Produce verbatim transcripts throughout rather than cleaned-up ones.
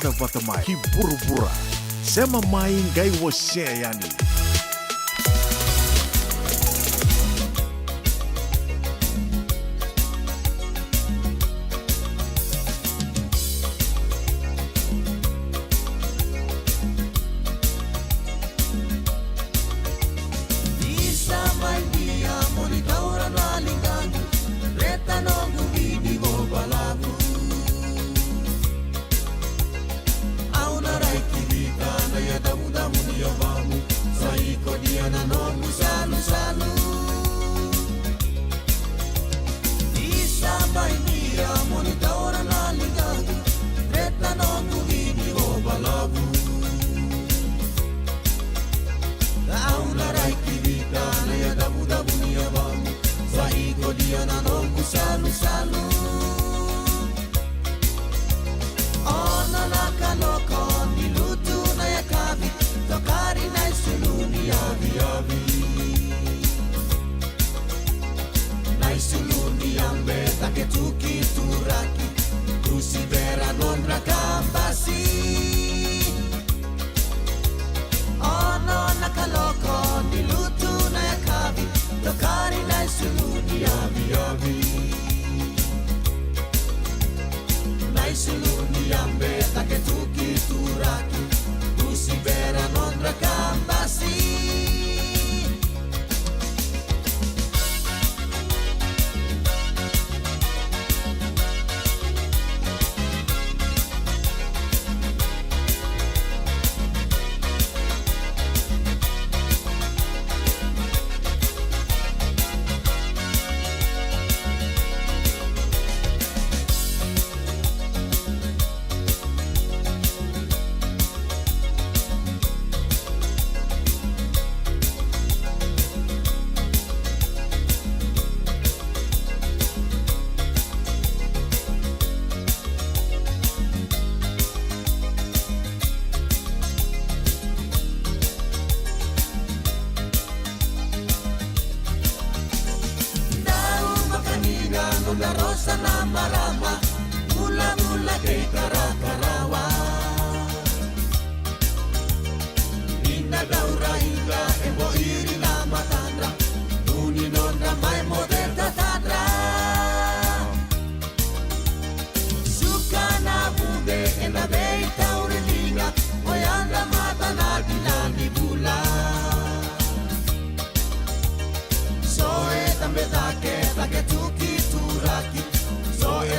Vata mai ki vuravura. Sema mai qai wasea yani. Ni sa mai dia mo ni taura na ligaqu, reta noqu vidi vo balavu. Au na rai ki vita na yadavudavu ni yavamu, sa iko dia na noqu salusalu. Ni sa mai dia mo ni taura na ligaqu, reta noqu vidi vo balavu. Au na rai ki vita na yadavudavu ni yavamu, sa iko dia na noqu salusalu. Ono na kaloko ni lutu na yakavi, tokari na isulu ni yaviyavi. Na isulu ni yabe, take tuki turaki, tusi vera nodra kabasi. Ono na kaloko ni lutu na yakavi, tokari na isulu ni yaviyavi. Na isulu ni yabe, take tuki turaki, tusi vera nodra kabasi. Dau vakaniga noda rosa na marama, vulavula kei karakarawa. Ni na dau raica e vo iri na matadra, nuni nodra mai moce tatadra. Suka na vude ena veitauri liga, o yadra mata na dina ni vula. So e tabe cake, cake tuki turaki. So e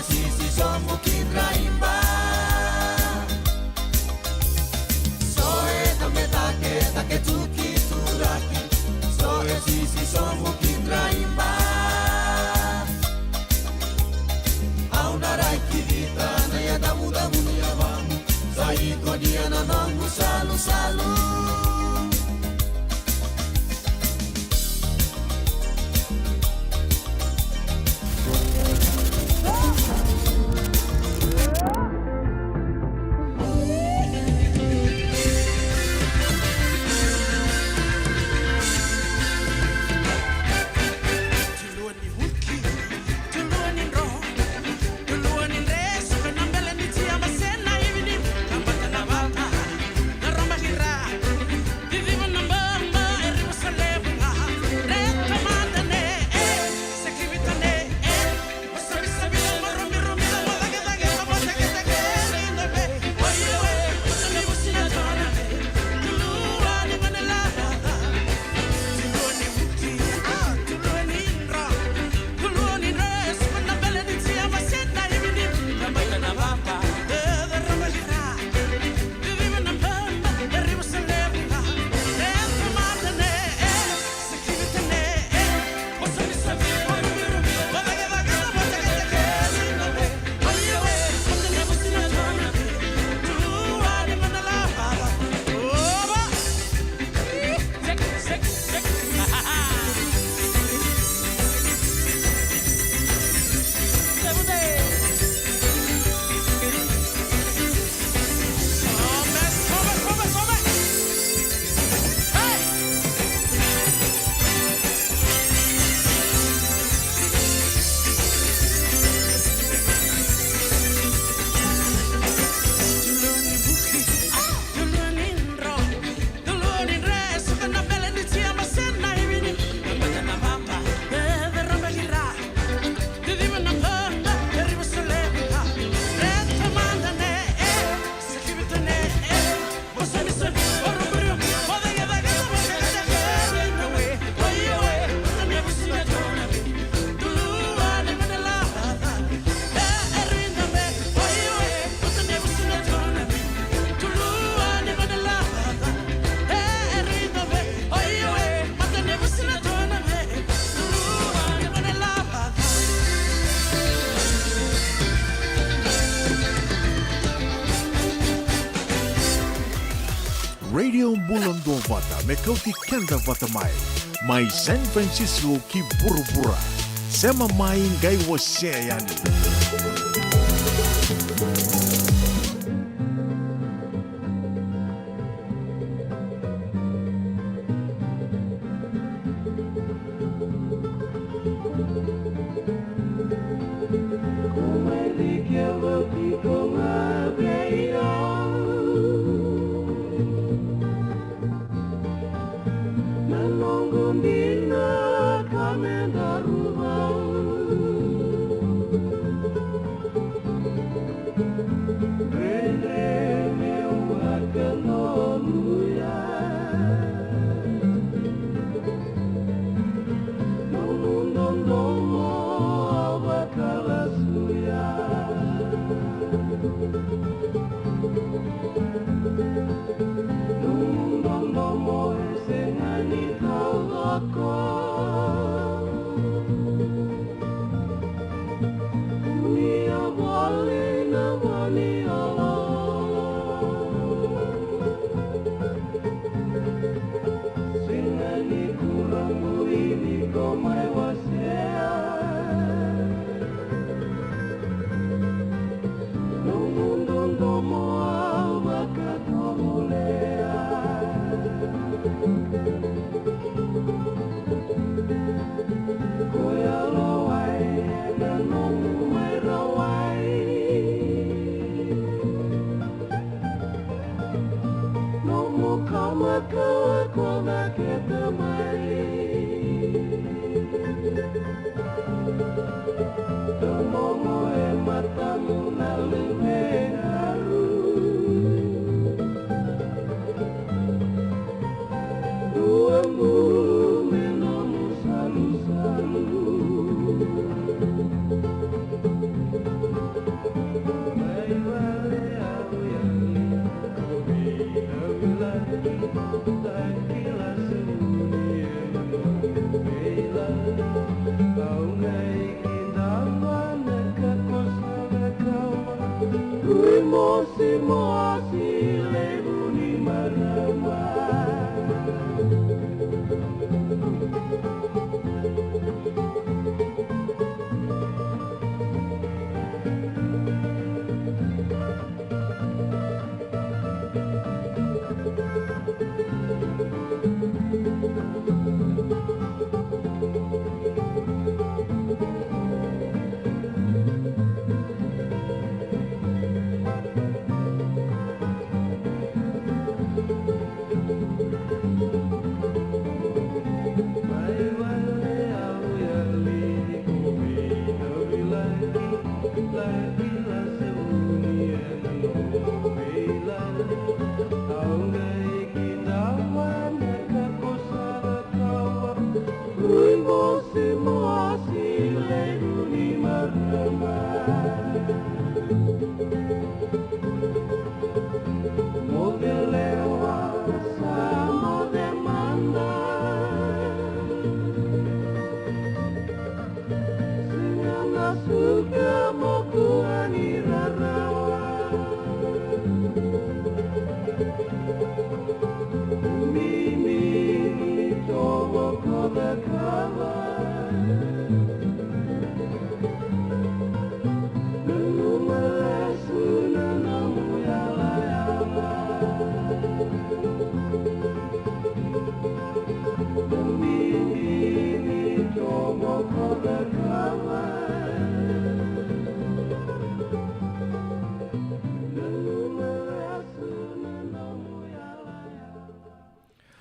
Radio Bula Duavata, me kauti keda vata mai. Mai San Francisco ki vuravura. Sema mai qai wasea yani.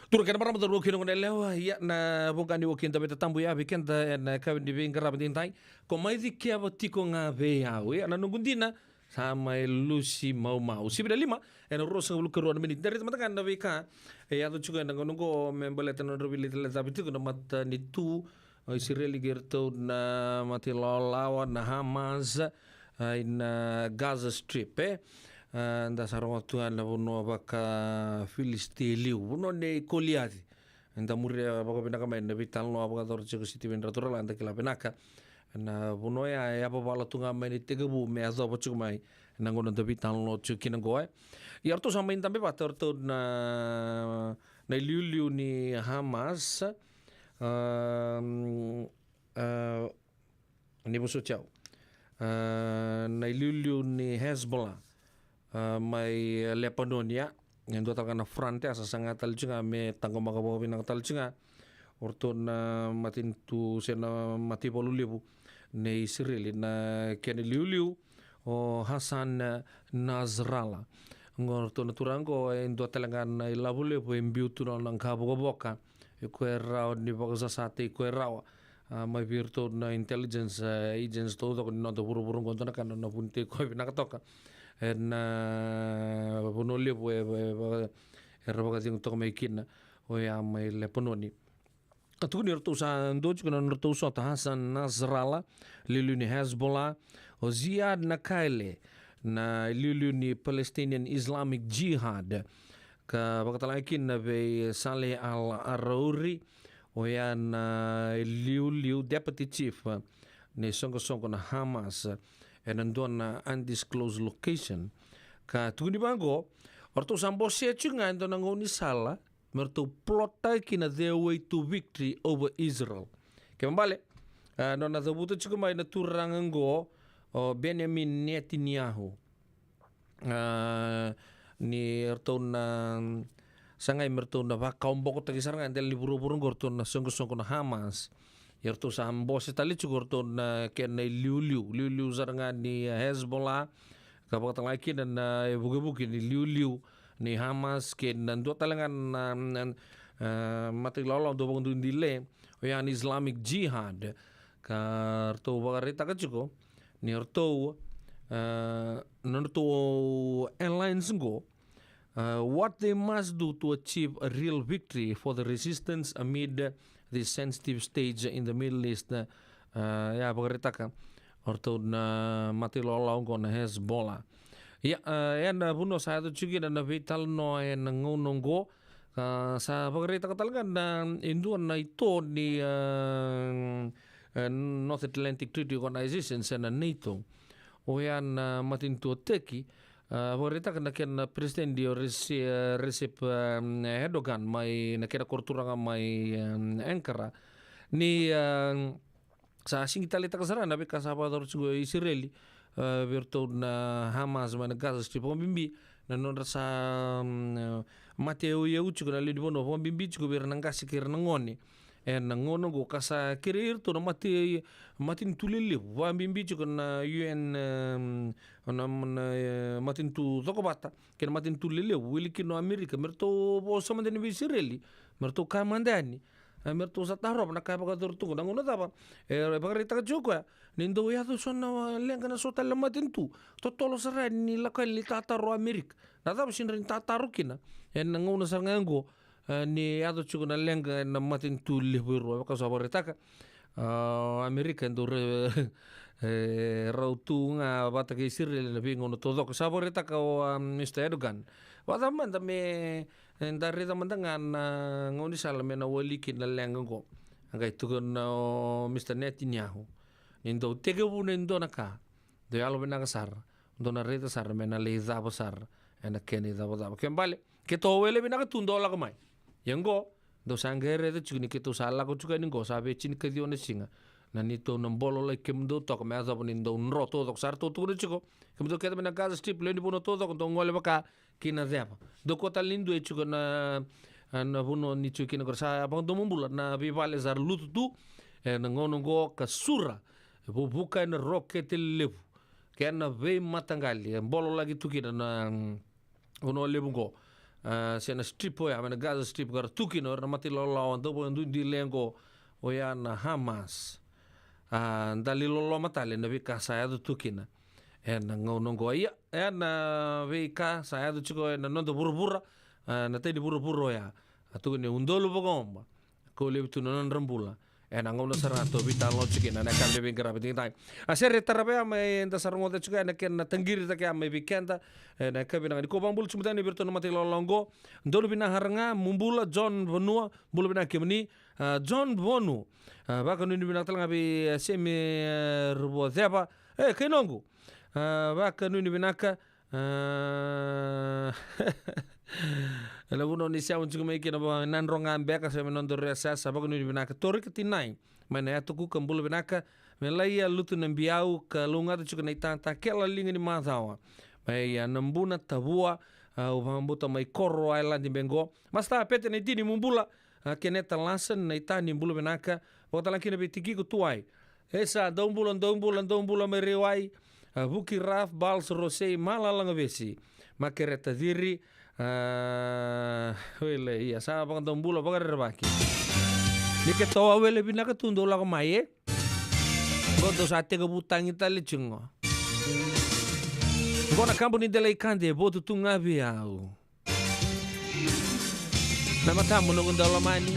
Turaga kei na marama, cauravou kei na goneyalewa, ia na voqa ni wekada, veitatabu ya vei keda ena yakavi ni veiqaravi edaidai. Ko mai cikeva tiko ga vei au, ia na noqu dina sa mai lusi maumau. Sivi na lima ena ruasagavulu ka rua na miniti. Da raica mada ga na veika e yaco tiko ena gauna oqo me baleta na nodra veileti lecavi tiko na matanitu o Isireli kei iratou na matailawalawa na Hamas, a, ina Gaza Strip, e. A, da sa rogoca tu ga na vanua vaka Filisti e liu, vanua nei Koliaci. Eda muria vakavinaka mai na veitalanoa vakayacora tiko o Sitiveni Raturala, eda kila vinaka. Na vanua ya e yavavala tu ga mai na itekivu me yacova tiko mai Na gauna da veitalanoa tiko kina qo, e. Ia ratou sa mai dabe vata ratou na, na iliuliu ni Hamas. Am, a, ni vosoti au. A, na iliuliu ni Hezbollah, a, mai Lepanoni, ia. E dua tale ga na front, ia, sa saga tale tiko ga me taqomaka vakavinaka tale tiko ga o ratou na matanitu se na mataivalu levu nei Isireli, na kena iliuliu o Hassan Nasrallah. Qo ratou na turaga qo e dua tale ga na ilavo levu e biu tu na nona qavokavoka. E koya e rawa ni vakasasataki koya e rawa, a, mai vei iratou na intelligence, a, agents taucoko ni noda vuravura qo, dua na ka na nona vunitaki koya vinaka toka. E na, a, vanua levu e, e, vaka-, era vakacegu toka mai kina, oya mai Lepanoni. Ka tukuni iratou sa dua tiko na nodratou sota, Hassan Nasrallah, iliuliu ni Hezbollah, o Ziad Nakaile, na iliuliu ni Palestinian Islamic Jihad, ka vakatalega kina vei Saleh Al-Arauri, oya na iliuliu deputy chief ni soqosoqo na Hamas, e na dua na undisclosed location. Ka tukuni vaqo, o ratou sa bosea tiko ga e dua na gaunisala me ratou plot-taka kina their way to victory over Israel. Kena ibalebale, a, nona cavuta tiko mai na turaga qo, o Benjamin Netanyahu. A, ni ratou na sagai me ratou na vakawabokotaki sara ga e dela ni vuravura qo ratou na soqosoqo na Hamas. Ia ratou sa bose tale tiko ratou na kena iliuliu, iliuliu sara ga ni Hezbollah, ka vakatalega kina na ivukevuke ni iliuliu ni Hamas, kei na dua tale ga na, na, a, matailawalawa dau vakaduiduile, oya na Islamic Jihad. Ka ratou vakaraitaka tiko ni ratou, a, na nodratou alliance qo, a, what they must do to achieve a real victory for the resistance amid this sensitive stage in the Middle East. A, ia vakaraitaka o ratou na matailawalawa qo na Hezbollah. Ia, a, e na vanua sa yaco tiko kina na veitalanoa e na gauna qo, a, sa vakaraitaka tale ga na e dua na ito ni, a, e, North Atlantic Treaty Organization se na NATO. Oya na matanitu o Turkey, a, vakaraitaka na kena president o Rece-, a, Recep, a, Erdogan mai na kena koro turaga mai, a, Ankara. Ni, a, sa sigi taleitaka sara na veika sa vakayacora tiko e Isireli, e, vei iratou na Hamas mai na Gaza Strip, vakabibi na nodra sa, mm, mate yauyau tiko na lewe ni vanua, vakabibi tiko vei ira na qase kei ira na gone. E na gauna qo ka sa kerei iratou na mate, matanitu lelevu, vakabibi tiko na U N, em, na, na, e, matanitu cokovata kei na matanitu lelevu, wili kina o Amerika, me ratou vosa mada yani vei Isireli, me ratou kaya mada yani, e, me ratou sa tarova na ka e vakayacori tu qo. Na gauna cava e vakaraitaka tiko o koya ni dau yaco so na leqa na so tale na matanitu, totolo sara yani ni lako yani ni tataro o Amerika. Na cava sega ni tataro kina e na gauna sara ga oqo, e, ni yaco tiko na leqa e na matanitu levu e rua, vaka sa vakaraitaka. A, o Amerika e dau ra-, e, rau tu ga vata kei Isireli e na veigauna taucoko. Sa vakaraitaka o, a, Mister Erdogan, vakacava mada me, e, da raica mada ga na gaunisala me na wali kina na leqa oqo. A qai tukuna o Mister Netanyahu ni dau tekivuna e dua na ka, dau yalovinaka sara, dau na raica sara me na lai cava sara e na kena icavacava. Kena ibalebale, keitou wele vinaka tu, dou lako mai. Ia oqo, dou sa qai raica tiko ni keitou sa lako tiko yani oqo, sa veitinikaciwa na siga. Na neitou na bololaki kemudou toka me yacova ni dou dro taucoko. Sa ratou tukuna tiko, kemudou kece mai na Gaza Strip, lewe ni vanua taucoko, dou gole vaka ki na ceva. Dou kauta tale ni dua e tiko na, a, na vanua ni tiko kina qori. Sa vakadomobula na veivale sa ra lutu tu e na gauna oqo ka sura e vuvuka e na rokete levu kei na veimataqali e bololaki tu kina na, mm, vanua levu oqo, a, se na Strip oya, mai na Gaza Strip, ka ra tu kina o ira na matailawalawa dau vakaduiduile oqo, oya na Hamas. A, da lai loloma tale na veika sa yaco tu kina e na gauna oqo. Ia, e na veika sa yaco tiko e na noda vuravura, a, na tai ni vuravura oya. A tukuni, udolu vakaoba kau levu tu na nodra bula e na gauna sara ga tou veitalanoa tiko kina na yakavi ni veiqaravi ni digitaki. A, sere tarava ya mai, eda sa rogoca tiko ya na kena taqiri cake ya mai vei keda e na yakavi vinaka nikua. Vakabula tiko mada yani vei iratou na matailawalawa oqo. Donu vinaka sara ga, mo bula John Vanua, bula vinaka kemuni. A, John Vonu, a, vakanuinui vinaka tale ga vei, a, Semi, a, Ruvua Ceva. E, kai noqu, A, vakanuinui vinaka. A, na vanua ni sema tiko mai kina, va, Nadroga beka, sa me noda rea sasa, vakanuinui vinaka. Torika Tinai mai na Yatokuka, bula vinaka. Me lai a lutu na biau ka lougata tiko na itata kela liga ni macawa. Mai a na buna tavua, a, au vakabauta mai Koro, Ailadi Bego. Masta Pete na itini, mo bula. A, Keneta Lasan na itani, bula vinaka. Vakatala kina vei Tikiko Tuwai. E sa, dou bula, dou bula, dou bula mai Rewai. A, Vuki Raf, Bals, Rosei, Malala Gavesi. Makereta Ciri. A, wele, ia, sa vakadou bula, vakarerevaki. Ni ke toa wele vinaka tu, dou lako mai, e? Qo dou sa tekivu tagi tale tiko. Qo na kabu ni Delaikade, Votu tu ga vei au. Na matamu noqu daulomani.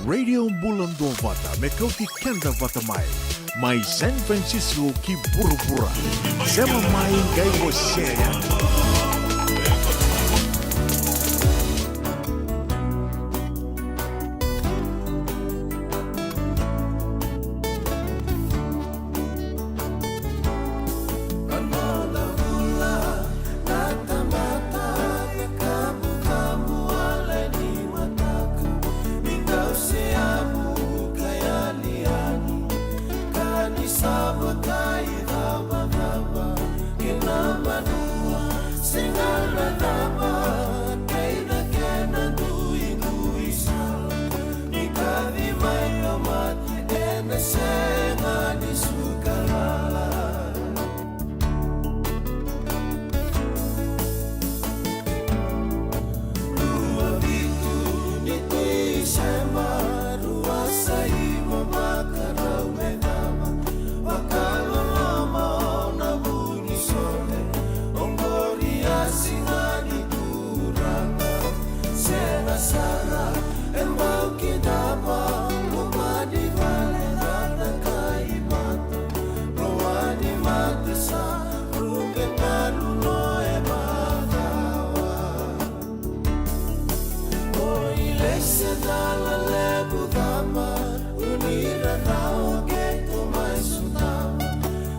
Radio Bula Duavata me kauti keda vata mai, mai San Francisco ki vuravura. Sema mai qai wasea yani. Rua vitu ni Tiseba, rua saiva vakarau me cava. Vakaloloma o na vu ni sole, oqori a siga ni Turaga. Sega sara e bau kidava, loma ni vale na kai mata. Loa ni mata sa rube galu no e makawa. Oi lese dala levu cava, unira rau ke ko mai sutava.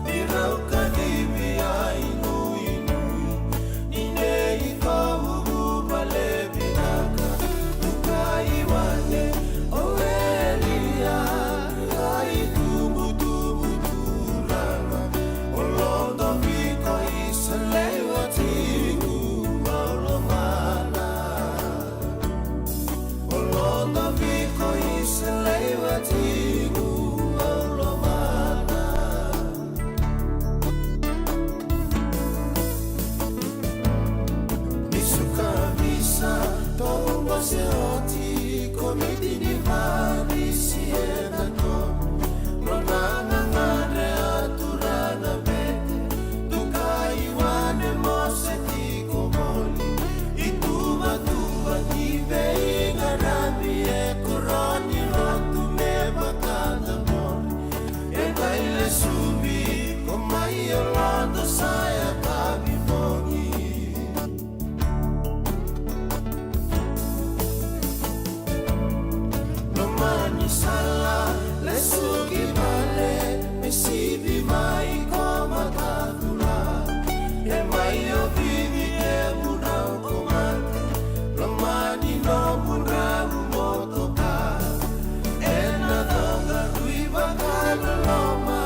Ni rau kacivi a inuinui, ni nei ko vuvu vale vinaka. Tukai wane o Elia, a itubutubu Turaga. O Lodoviko Isalei watiqu au lomana. O Lodoviko Isalei watiqu au lomana. Ni suka visa, tou bose oti, komiti ni Farisi e na tomi. Nona gagadre a Turaga bete, Tukai wane Mose tiko voli. Ituvatuva ni veiqaravi e koro ni lotu me vakadavori. E qai lesuvi ko mai o Lodo sa yakavi bogi. Loma ni sala lesu ki vale, me sivi mai ko matacula. E mai o vivi e mudrau ko mate, loma ni nomudrau motoka. E na coqa rui vakaloloma,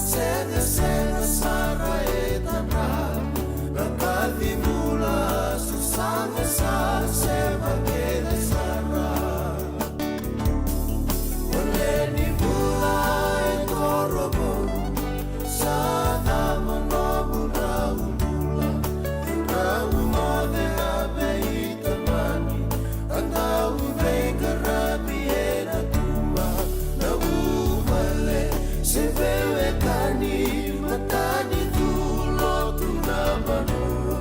sega sega sara e tadra. Na kaci bula sa saga sa sema kece sara. O le ni bula e koro vou, sa cava nomudrau bula. Drau moce a veitamani, a dau veiqaravi e na tuma. Na vuvale se veiwekani, matanitu, lotu, na vanua.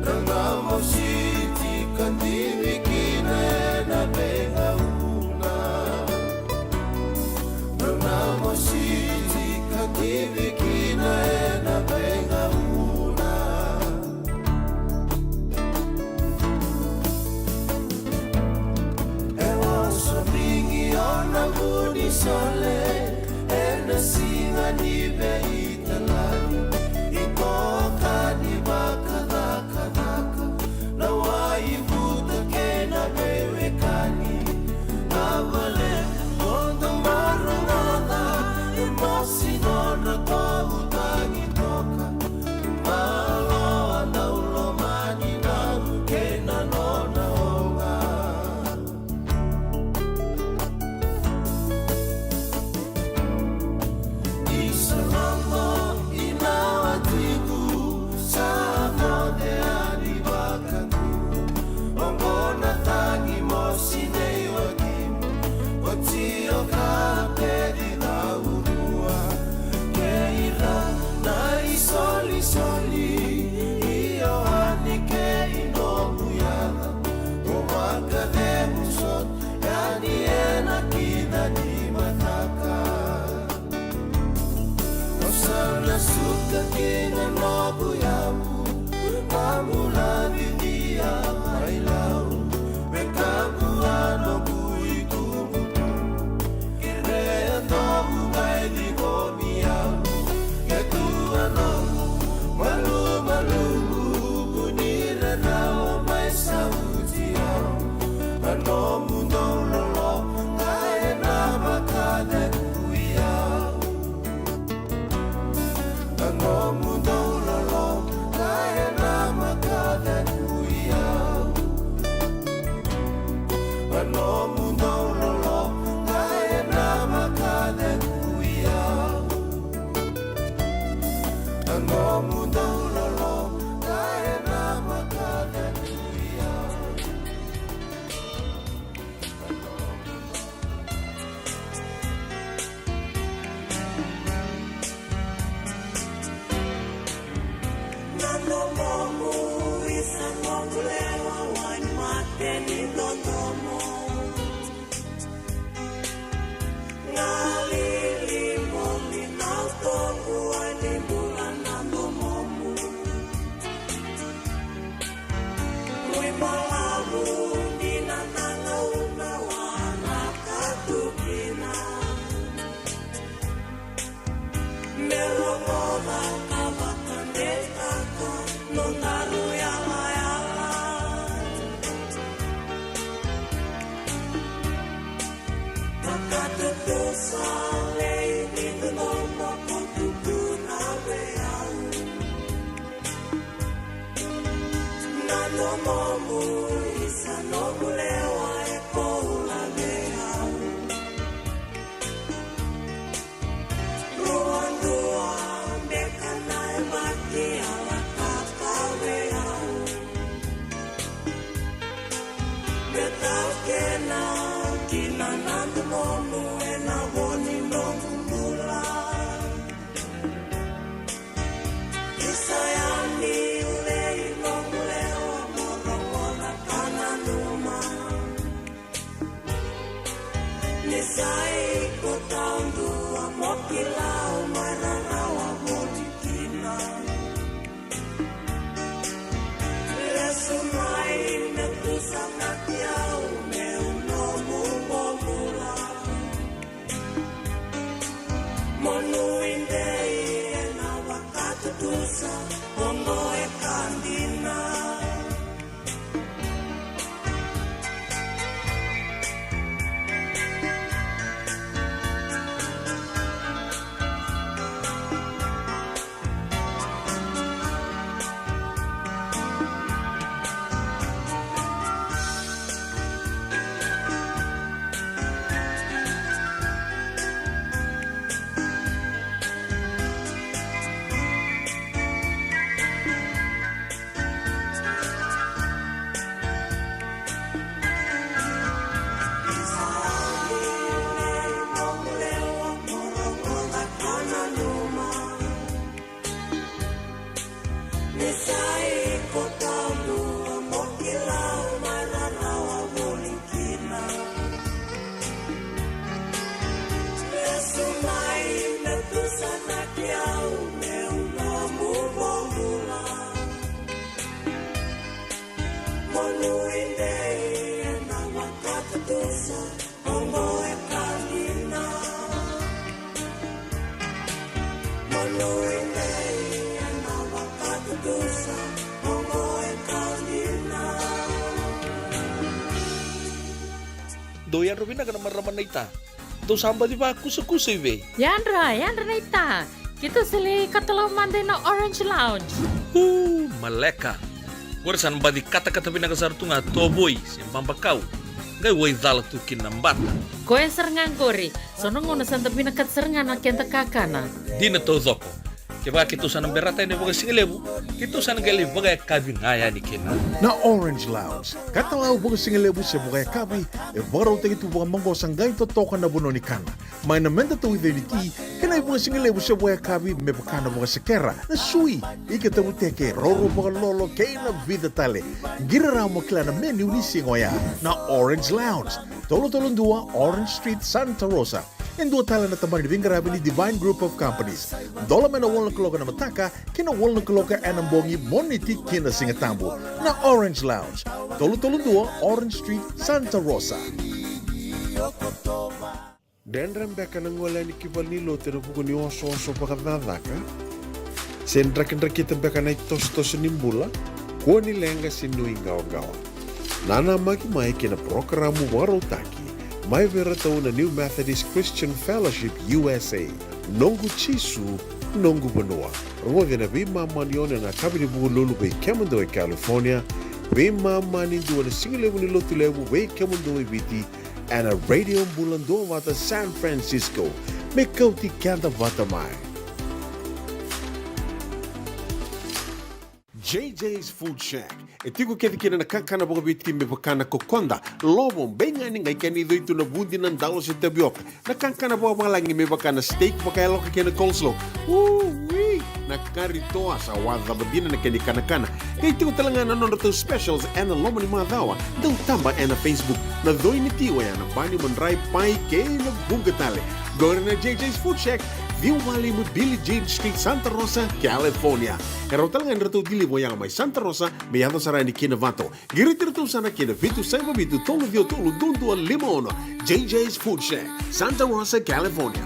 Drau na mositi ka divi kina e na veigauna. Drau na mositi ka divi kina e na veigauna. E oso vigi o na vu ni sole, e na siga ni veitalai. I koka ni vakacakacaka, na wai vuta kei na veiwekani. Na vale, o dau maroroya, e mosi nona tovutaki toka. Malo a dau lomani na kei na nona oga. Isa lom Balavu ni na gauna waraka tu kina. Me rogoca ka vakadeitaka nodaru yalayala. Vakatutusa lei ni dodomo ko tukuna vei au. Na domomu isa noqu lewa e koula vei au. Ruadua beka na yabaki a lataka vei au. Me taukena kina na domomu ena vo ni noqu bula. Isa yani ulei noqu lewa mo rogoca ka nanuma. Ni sa iko taudua mo kila au mai rarawa voli kina. Lesu mai me tusanaki au meu nomu bobula. Mo nuidei ena vakatutusa oqo e ka dina. Ni sa iko taudua mo kila au mai rarawa voli kina. Lesu mai me tusanaki au meu nomu bobula. Mo nuidei ena vakatutusa oqo e ka dina. Mo nuidei ena vakatutusa oqo e ka dina. Dou yadra vinaka na marama naita. Dou sa baci vakusakusa i vei? Yadra, yadra naita. Keitou sa lai katalau mada ina Orange Lounge. Uu, maleka. Qori sa na baci katakata vinaka sara tu ga tovoi se babakau. Qai waicala tu kina na bata. Koya sara ga qori. So na gauna sa da vinakata sara ga na keda kakana. Dina taucoko. Kevaka keitou sa na berata yani vakasigalevu, keitou sa na qai lai vakayakavi ga yani kina. Na Orange Lounge, katalau vakasigalevu se vakayakavi, e vakarautaki tu vakamaqosa qai totoka na vanua ni kana. Mai na meda tauica ni ti, kei na ivakasigalevu se vakayakavi me vaka na vakasekera, na sui, ika tavuteke, roro vakalolo, kei na vica tale. Qiri rawa mo kila na menu ni siga oya. Na Orange Lounge, tolu tolu dua Orange Street, Santa Rosa. E dua tale na tabana ni veiqaravi ni Divine Group of Companies. Dola mai na walu na kaloko ena mataka ki na walu na kaloko ena bogi, Moniti ki na Sigatabu. Na Orange Lounge, tolu tolu dua Orange Street, Santa Rosa. Dredre beka na gole yani ki valenilotu ena vuku ni osooso vakacakacaka? Se drakidrakita beka na itosotoso ni bula? Kua ni leqa se nuiqawaqawa. Nanamaki mai ki na parokaramu vakarautaki mai vei iratou na New Methodist Christian Fellowship U S A, Noqu Jisu, Noqu Vanua. Rogoci ena veimama ni ono ena yakavi ni Vukelulu vei kemudou e California, veimama ni dua ena sigalevu ni Lotulevu vei kemudou e Viti, ena Radio Bula Duavata San Francisco. Me kauti keda vata mai. J J's Food Shack. E tiko kece kina na kakana vakaviti me vaka na kokoda, lovo, beigani, qai kena icoi tu na vudi, na dalo se tavioka. Na kakana vakavalagi me vaka na steak vakayaloka kei na coleslaw. Ui! Na kari toa, sa wacava dina na kena ikanakana. Qai tiko tale ga na nodratou specials ena loma ni macawa. Dau taba ena Facebook. Na coi ni ti oya na bani, madrai, pai kei na vuqa tale. Qori na J J's Food Shack. ciwa walu lima Billie Jean Street, Santa Rosa, California. E rawa tale ga ni ratou deliver yaga mai Santa Rosa me yaco sara yani ki Novato. Qiriti iratou sara ki na vitu saiva vitu tolu ciwa tolu dua dua lima ono. J J's Food Shack, Santa Rosa, California.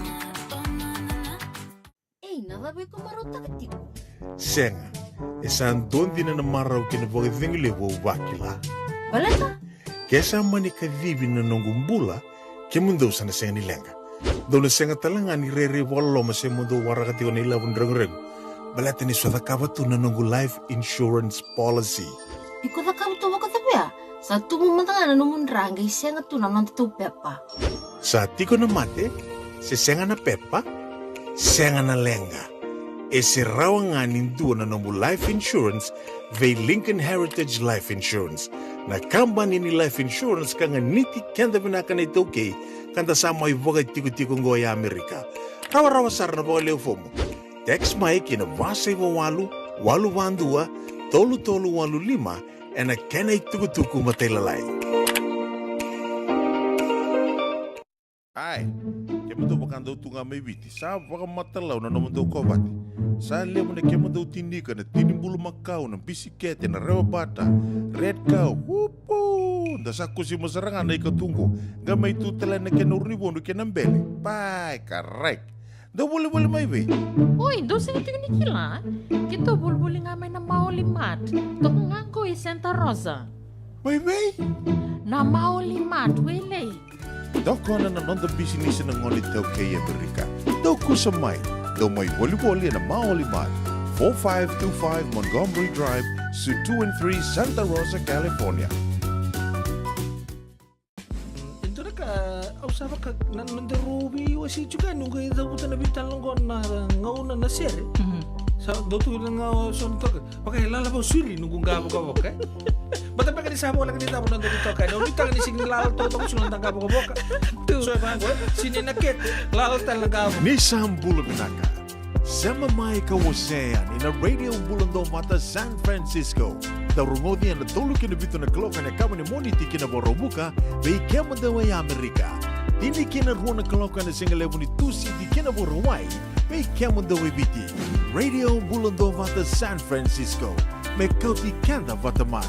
Ei, na cava iko marautaka tiko? Sega, e sa dua dina na marau kei na vakacegu levu au vakila. Baleta? Ke sa mani kacivi na noqu bula, kemudou sa na sega ni leqa. Dou na sega tale ga ni rairai vakaloloma se mo dou waraka tiko na ilavo ni reguregu. Baleta ni so cakava tu na noqu life insurance policy. Iko cakava tu vakacavia? Sa tubu mada ga na nomu dra qai sega tu na nodatou pepa. Sa tiko na mate, se sega na pepa, sega na leqa. E se rawa ga ni dua na nomu life insurance vei Lincoln Heritage Life Insurance. Na kabani ni life insurance ka ganiti keda vinaka na iTaukei, ka da sa mai vakaitikotiko oqo e Amerika. Rawarawa sara na vakaleu fomu. Text mai ki na va saiva walu, walu va dua, tolu tolu walu lima, ena kena itukutuku matailalai. Ai, kemudou vakadau tu ga mai Viti, sa vakamatalau na nomudou kovate. Sa levu na kemudou tinika, na tini bulumakau, na bisikete, na rewa bata, red cow, upu! Da sa kusima sara ga na ika tu qo, qai mai tu tale na kena urunivodu kei na bele. Pai, karai. Dou volivoli mai vei? Oi, dou sega tiko ni kila? Keitou volivoli ga mai na Maoli Mart. Toka ga qo i Santa Rosa. Mai vei? Na Maoli Mart, Wailei. Tokona na noda bisinisi na gone iTaukei e Amerika. Dou kusa mai. Dou mai volivoli ena Maoli Mart, four five two five Montgomery Drive, Suite two and three, Santa Rosa, California. E dua na ka au sa vaka na noda rau veiwasei tiko yani, noqu cavuta na veitalanoa qo na gauna na sere. Mhm. Sa dau tu na gauna so na toka. Vaka e lala vakausuri noqu qavokavoka, e. Baleta beka ni sa voleka ni cava na noda veitokani. Au nuitaka ni sega ni lala totoka sara na noda qavokavoka. So e vaqo, e. Sega ni na kete, lala tale na qavo. Ni sa bula vinaka. Sema mai ka wasea yani na Radio Bula Duavata San Francisco. Dau rogoci ena tolu ki na vitu na kaloko ena yakavi ni Moniti ki na Vakaraubuka, vei kemudou e Amerika. Tini ki na rua na kaloko ena sigalevu ni Tusiti ki na Vakarauwai, vei kemudou e Viti. Radio Bula Duavata San Francisco. Me kauti keda vata mai.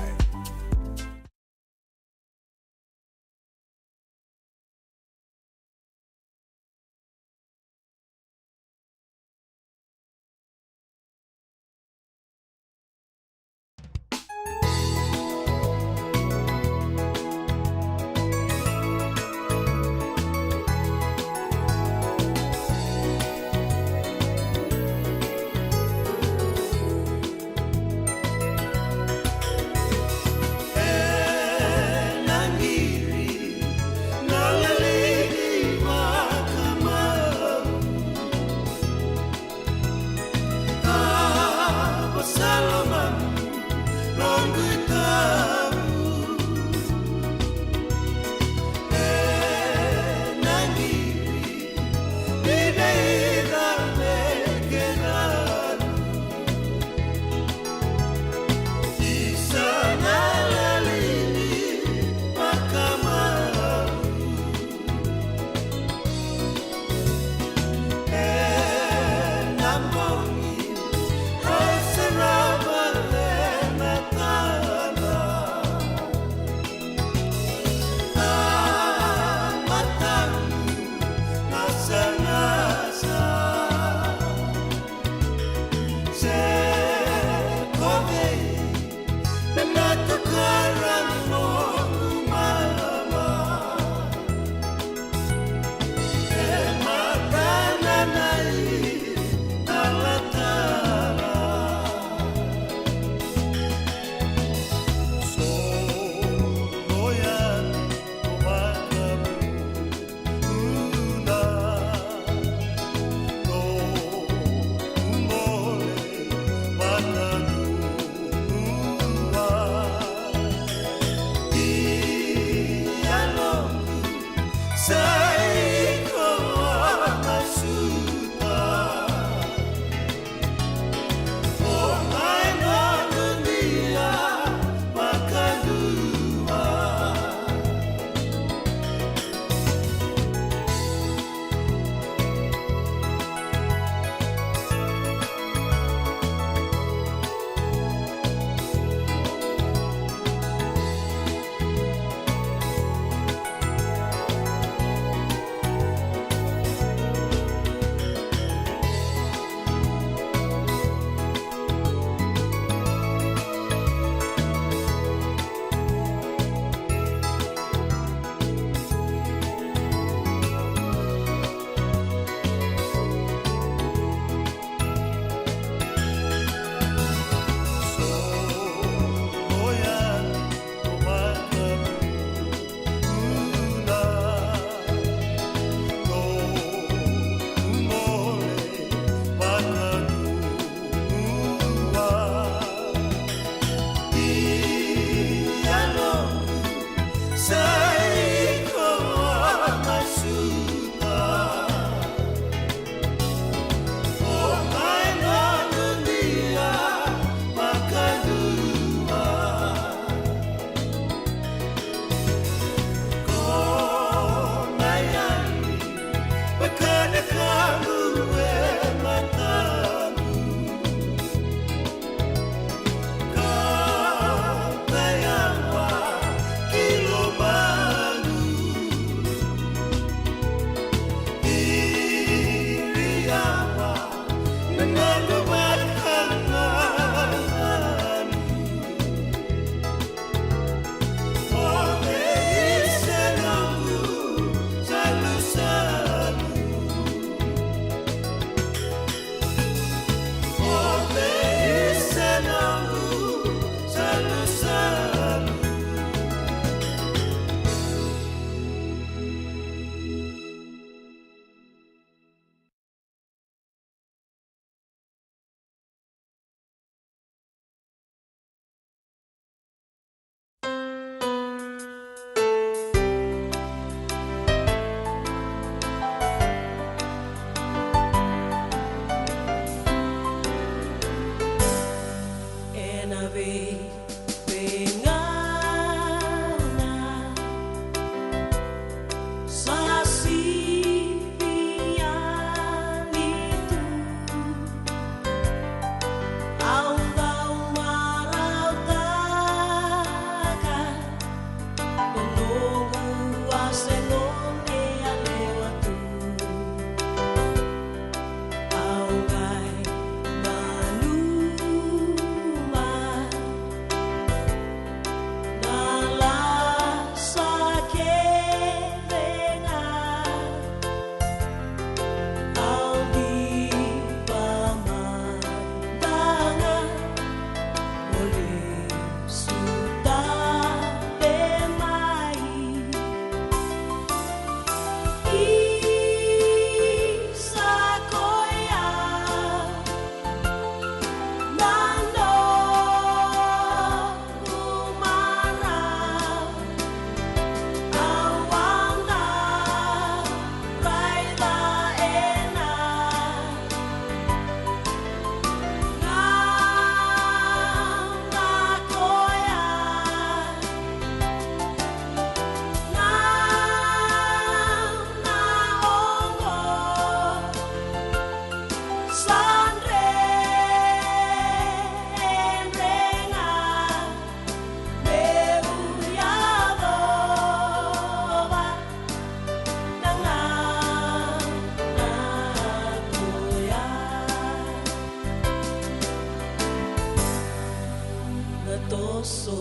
So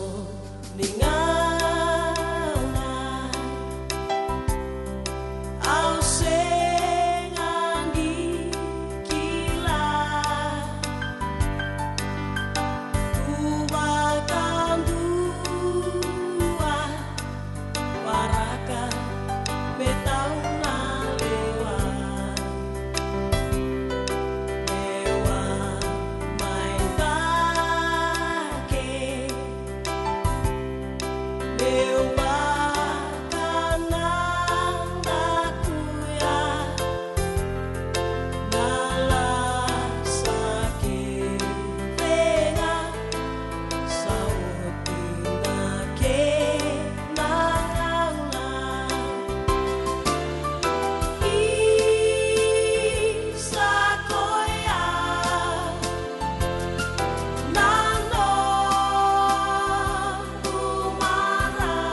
ni gauna au sega ni kila. Tu vakadua, waraka me tau na lewa. Lewa mai cake. Meu vakanadakuya na lasa kece ga, sa oti na kena gauna. Isa koya na noqu marama.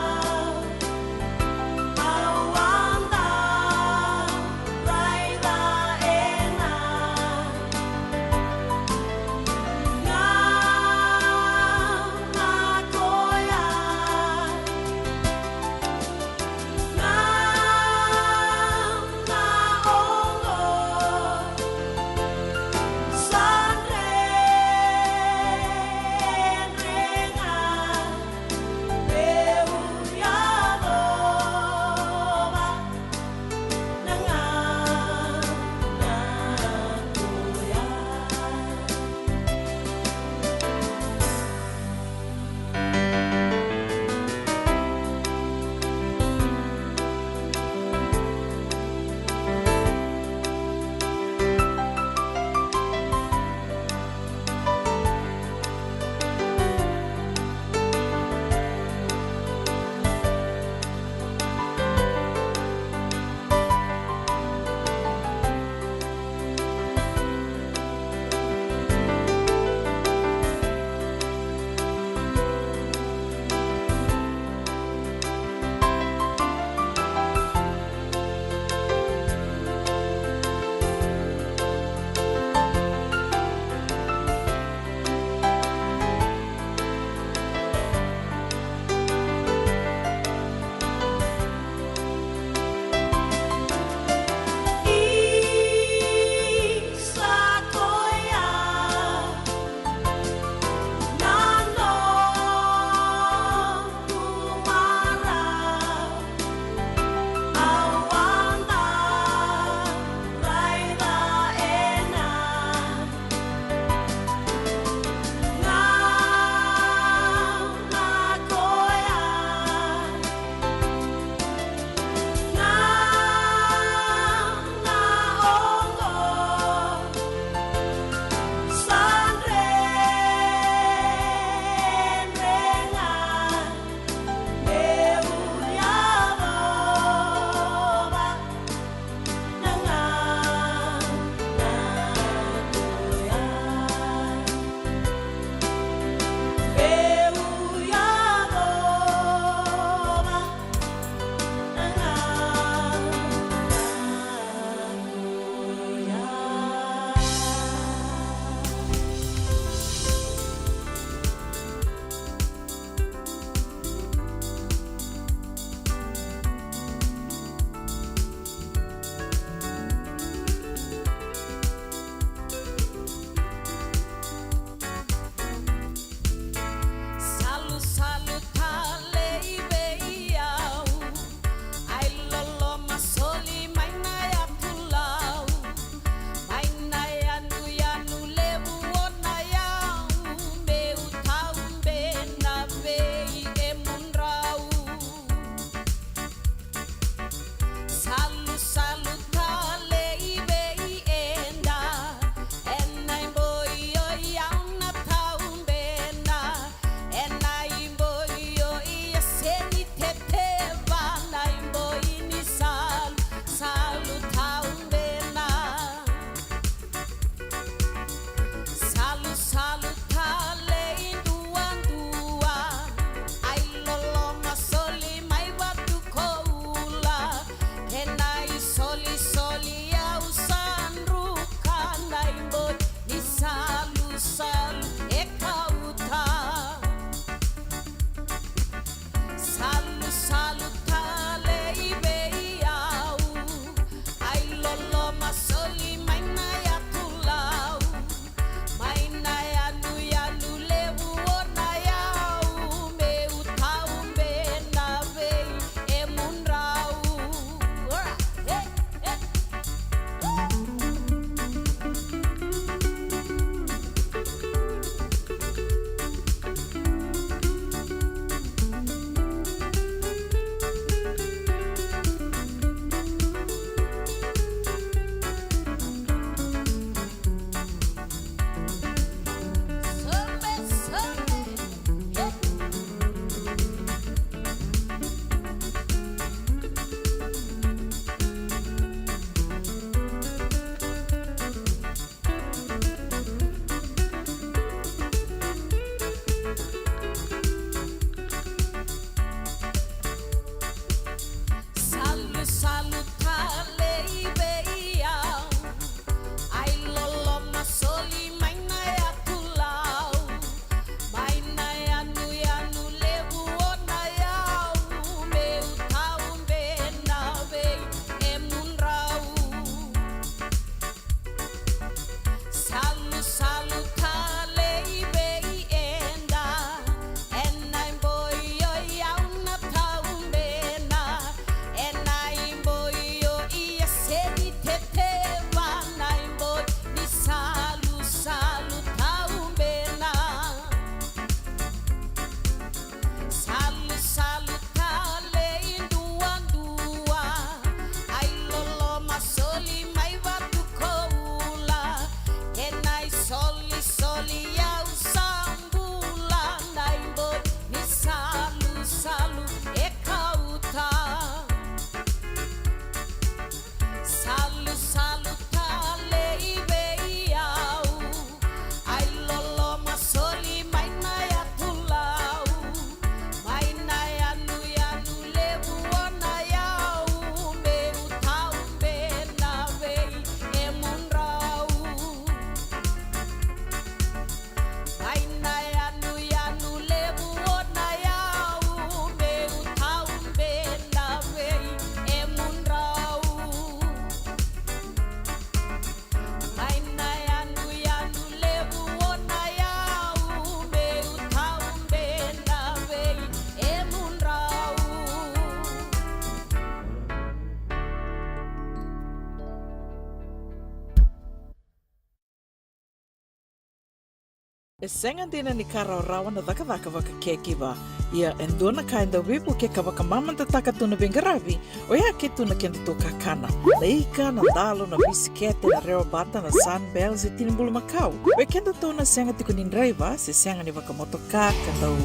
E sega dina ni ka rawarawa na cakacaka vakacaregiver. Ia e dua na ka e dau veivuke ka vakamamadataka tu na veiqaravi, oya ke tu na kedatou kakana. Na ika, na dalo, na bisikete, na rewa bata, na Sunbell se tini bulumakau. Vei kedatou na sega tiko ni draiva se sega ni vakamotoka ka dau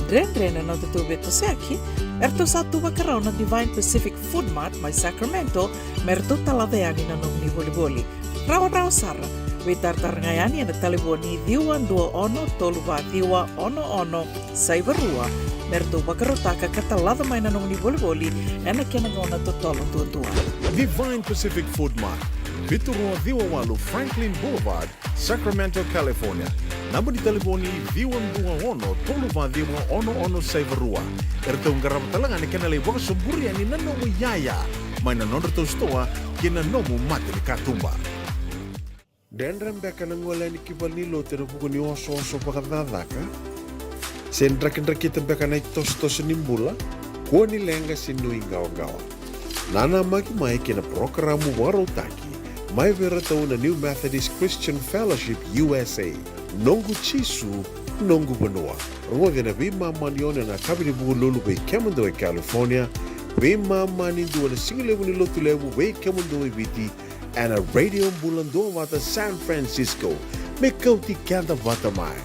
dredre na nodatou veitosoyaki, eratou sa tu vakarau na Divine Pacific Food Mart mai Sacramento me ratou talaca yani na nomuni volivoli. Rawarawa sara. Veitaratara ga yani ena talevoni ciwa dua ono tolu va ciwa ono ono saiva rua me ratou vakarautaka ka talaca mai na nomuni volivoli ena kena gauna totolo duadua. Divine Pacific Food Mart, vitu rua ciwa walu Franklin Boulevard, Sacramento, California. Naba ni talevoni ciwa dua ono tolu va ciwa ono ono saiva rua. Eratou qarava tale ga na kena lai vakasoburi yani na nomu iyaya mai na nodratou sitoa ki na nomu mata ni katuba. Dredre beka na gole yani ki valenilotu ena vuku ni osooso vakacakacaka? Se drakidrakita beka na itosotoso ni bula, kua ni leqa se nuiqawaqawa. Nanamaki mai ki na parokaramu vakarautaki mai vei iratou na New Methodist Christian Fellowship U S A, Noqu Jisu, Noqu Vanua. Rogoci ena veimama ni ono ena yakavi ni Vukelulu vei kemudou e California, veimama ni dua ena sigalevu ni Lotulevu vei kemudou e Viti, ena Radio Bula Duavata San Francisco, me kauti keda vata mai.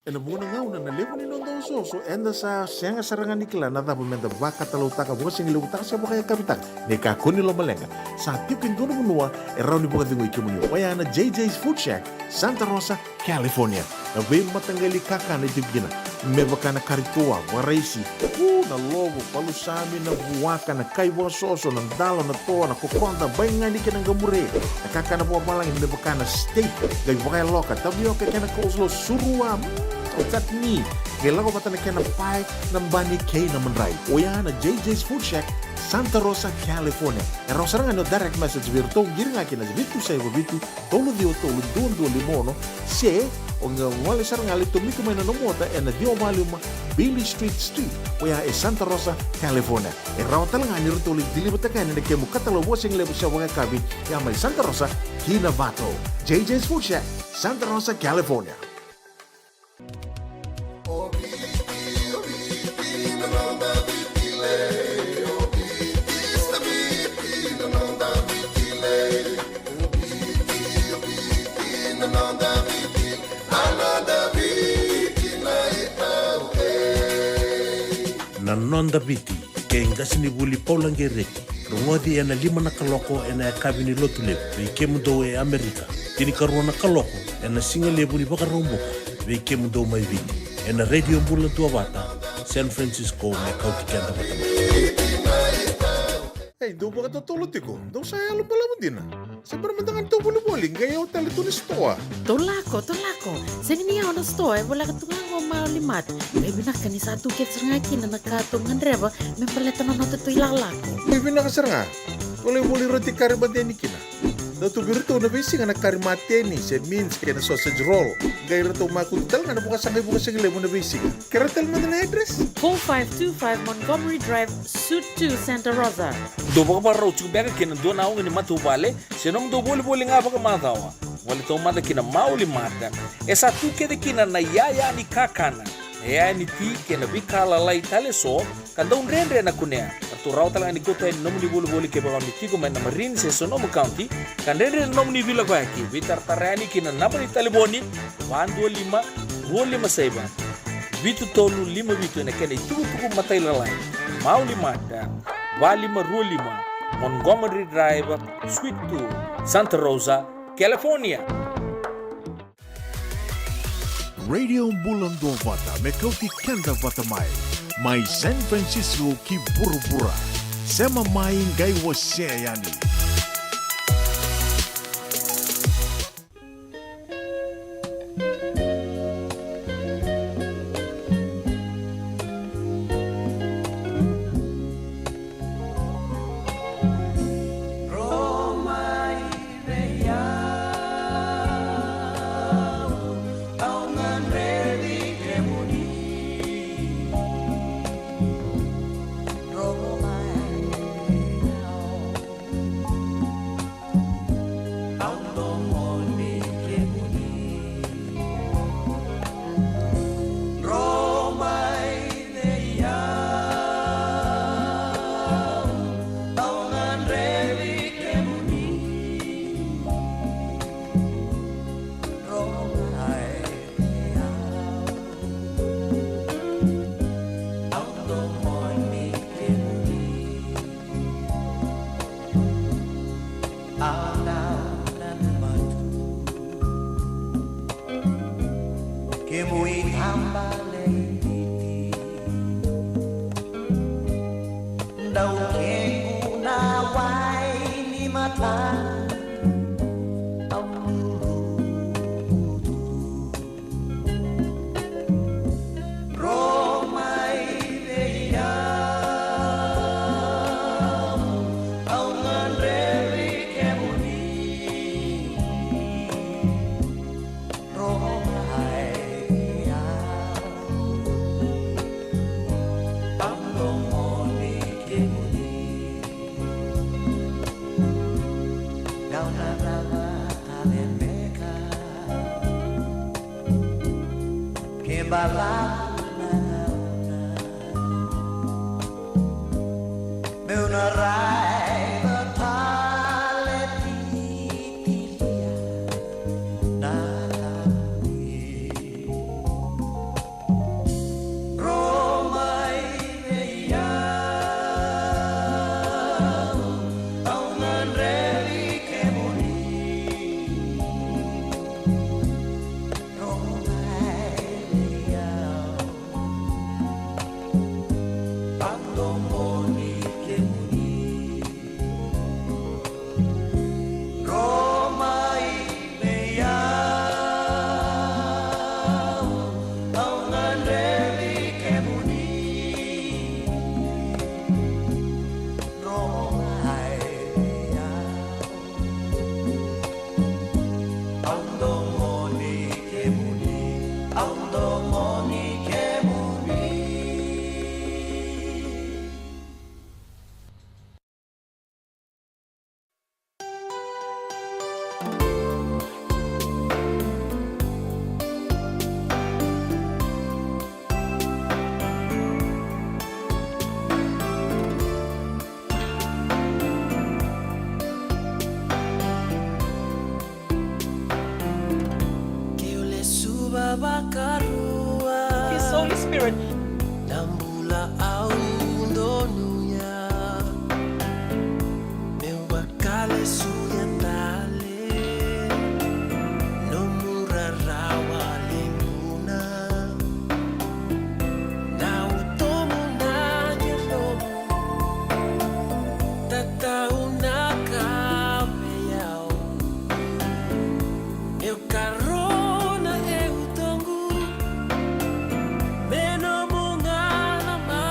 Ena vuqa na gauna na levu ni noda osooso, eda sa sega sara ga ni kila na cava meda vakatalautaka, vakasigalevu taka se vakayakavi taka. Ni kakua ni lomaleqa, sa tiko e dua na vanua e rawa ni vakacegui kemuni. Oya na J J's Food Shack, Santa Rosa, California. Na veimataqali kakana e tiko kina, me vaka na kari toa, vakaraisi, u, na lovo, palusami, na vuaka, na kai vakasoso, na dalo, na toa, na kokoda, baigani kei na qamure. Na kakana vakavalagi me vaka na steak, qai vakayaloka, tavioka kei na coleslaw, surua, mm, chutney. Qai lako vata na kena pae, na bani kei na madrai. Oya na J J's Food Shack, Santa Rosa, California. E rawa sara ga ni o direct message vei iratou, qiri ga ki na vitu saiva vitu, tolu ciwa tolu, dua dua lima ono, se o qai gole sara ga lai tomika mai na nomu ota ena ciwa va lima Beale Street Suite, oya e Santa Rosa, California. E rawa tale ga ni ratou lai deliver-taka yani na kemu katalau vakasigalevu se vakayakavi, ya mai Santa Rosa ki Novato. J J's Food Shack, Santa Rosa, California. Na Noda Viti, kei qasenivuli Paula Qereti. Rogoci ena lima na kaloko ena yakavi ni Lotulevu vei kemudou e Amerika. Tinikarua na kaloko ena sigalevu ni Vakaraubuka vei kemudou mai Viti, ena Radio Bula Duavata San Francisco, me kauti keda vata mai. Ei, dou vakatotolo tiko, dou sa yalo balavu dina. Se bera mada ga ni tou volivoli, qai yawa tale tu na sitoa. Tou lako, tou lako. Sega ni yawa na sitoa, e voleka tu ga qo Maoli Mart. Qai vinaka ni sa tu kece sara ga kina na ka tou gadreva me baleta na nodatou ilakolako. Qai vinaka sara ga. Tou lai voli roti kari mate yani kina. Dau tu vei iratou na veisiga na kari mateni se mince kei na sausage roll. Qai ratou makutu tale ga na vakasaqa i Vukasigalevu na veisiga. Kerea tale mada na address? Four five two five Montgomery Drive, Suite two, Santa Rosa. Dou vakavakarau tiko beka kei na dua na oga ni matavuvale se nomudou volivoli ga vakamacawa? Voli taumada ki na Maoli Mart. E sa tu kece kina na iyaya ni kakana, na iyaya ni ti kei na veika lalai tale eso ka dau dredre na kunea. Ratou rawa tale ga ni kauta yani na nomuni volivoli kevaka o ni tiko mai na Marin se Sonoma County ka dredre na nomuni veilakoyaki. Veitaratara yani ki na naba ni talevoni va dua lima, rua lima saiva, vitu tolu lima vitu ena kena itukutuku matailalai. Maoli Mart, va lima rua lima Montgomery Drive, Suite two, Santa Rosa, California. Radio Bula Duavata me kauti keda vata mai, mai San Francisco ki vuravura. Sema mai qai wasea yani. Tabale i Viti. Dau kequ na wai ni mata. Au luluvutu. Ro mai vei au, au gadrevi kemuni. Ro mai vei au, au domoni kemuni. Gauna na vata beka. Ke balavu na gauna, meu na raica tale titilia na tamui. Ro mai vei au, au gadrevi kemuni. Ro mai vei au, au domoni kemuni. Ro mai vei au, au gadrevi kemuni. Ro mai vei au, au domoni kemuni, au domoni kemuni. Ke o lesu vavakarua. His Holy Spirit. Na bula au donuya. Meu vakalesuya tale. Nomu rarawa leguna. Na utomu na yalomu. Tatau na ka vei au. Eu karona e utoqu. Me nomu ga na ma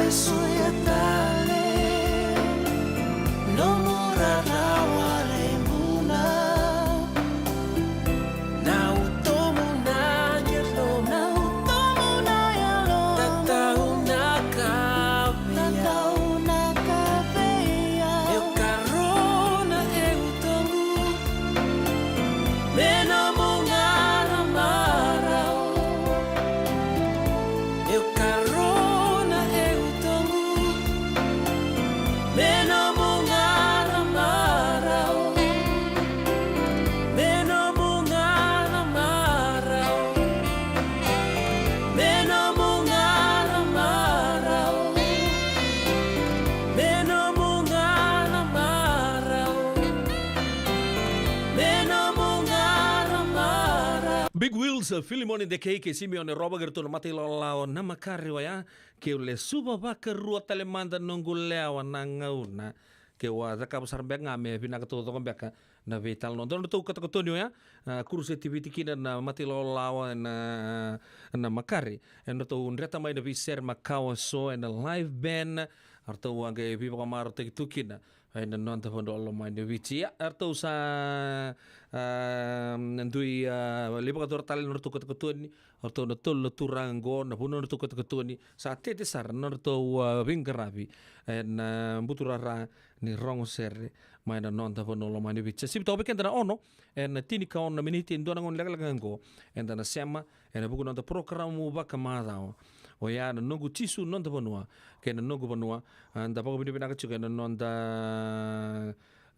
Soya tale nomu rarawa levu na. Na utomu na yalo. Na utomu na yalo. Tatau na kaveya. Tatau na kaveya. Eu karo na eu togu. Me nomu gara marau. Eu karo na eu togu. Me nomu gara marau. Me nomu gara marau. Me nomu gara marau. Me nomu gara marau. Me nomu gara marau. Big Wheels, uh, Filimoni Dekei kei Simione Roba kei ratou na mata ilawalawa na makare oya. Keu lesuva vakarua tale mada noqu lewa na gauna. Keu a cakava sara beka ga me vinaka taucoko beka na veitalanoa. Dua na nodratou katokatoni oya, a, kurusetiviti kina na mata ilawalawa ena, na makare. Ena ratou dreta mai na veisere makawa so ena live band. A ratou a qai veivakamarautaki tu kina ena noda vanua lomani Viti. Ia, a ratou sa, a, dui, a, lai vakayacora tale na nodratou katokatoni. O ratou na tolu na turaga oqo, na vanua na nodratou katokatoni, sa tete sara na nodratou, a, veiqaravi ena, a, buturara ni rogo sere mai na noda vanua lomani Viti. Sa sivi toka vei keda na ono ena tini ka ono na miniti, e dua na gauna lekaleka oqo eda na sema ena vuku ni noda porokaramu vakamacawa. Oya na Noqu Jisu Noda Vanua kei na Noqu Vanua, a, da vakavinavinaka tiko ena noda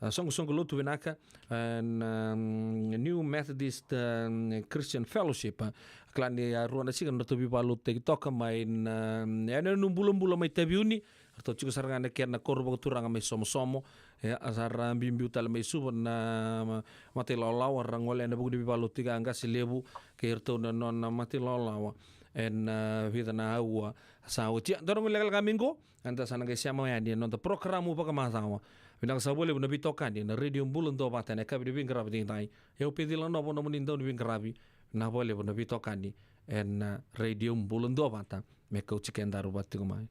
a, soqosoqo lotu vinaka, a, na, mm, New Methodist, a, Christian Fellowship, a, kila ni a rua na siga na nodratou veivakalotutaki toka mai na, mm, yanuyanu bulabula mai Taveuni. Ratou tiko sara ga na kena koro vakaturaga mai Somosomo. E, a sa ra biubiu tale mai Suva na, ma-, mata ilawalawa, ra gole ena vuku ni veivakalotutaki a qase levu kei ratou na nona mata ilawalawa ena, a, vica na aua sa oti. Ia, dua na gauna lekaleka mai qo, eda sa na qai sema yani ena noda porokaramu vakamacawa. Vinaka sara vakalevu na veitokani ena Radio Bula Duavata ena yakavi ni veiqaravi edaidai. Au Pecila Novo, nomuni dauniveiqaravi. Vinaka vakalevu na veitokani ena Radio Bula Duavata me kauti kedaru vata tiko mai.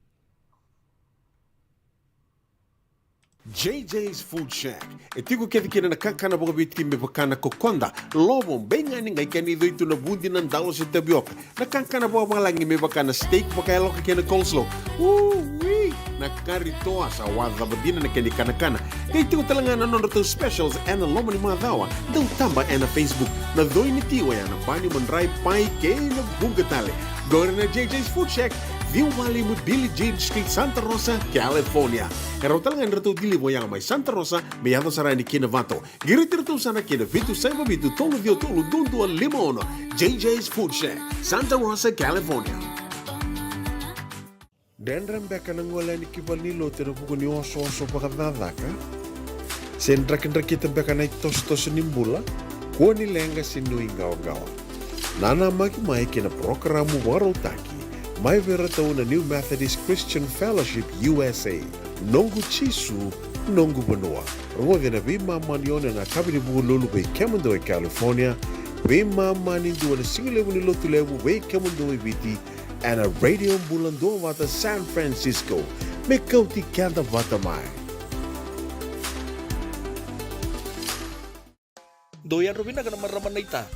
J J's Food Shack. E tiko kece kina na kakana vakaviti me vaka na kokoda, lovo, beigani, qai kena icoi tu na vudi, na dalo se tavioka. Na kakana vakavalagi me vaka na steak vakayaloka kei na coleslaw. Ui! Na kari toa, sa wacava dina na kena ikanakana. Qai tiko tale ga na nodratou specials ena loma ni macawa. Dau taba ena Facebook. Na coi ni ti oya na bani, madrai, pai kei na vuqa tale. Qori na J J's Food Shack, ciwa walu lima Billie Jean Street, Santa Rosa, California. E rawa tale ga ni ratou deliver oya mai Santa Rosa me yaco sara yani ki Novato. Qiriti iratou sara ki na vitu saiva vitu tolu ciwa tolu dua dua lima ono. J J's Food Shack, Santa Rosa, California. Dredre beka na gole yani ki valenilotu ena vuku ni osooso vakacakacaka se drakidrakita beka na itosotoso ni bula? Kua ni leqa se nuiqawaqawa. Nanamaki mai ki na parokaramu vakarautaki mai vei iratou na New Methodist Christian Fellowship U S A. Noqu Jisu, Noqu Vanua. Rogoci ena veimama ni ono ena yakavi ni Vukelulu vei kemudou e California, veimama ni dua ena sigalevu ni Lotulevu vei kemudou e Viti, ena Radio Bula Duavata San Francisco. Me kauti keda vata mai. Dou yadra vinaka na marama naita.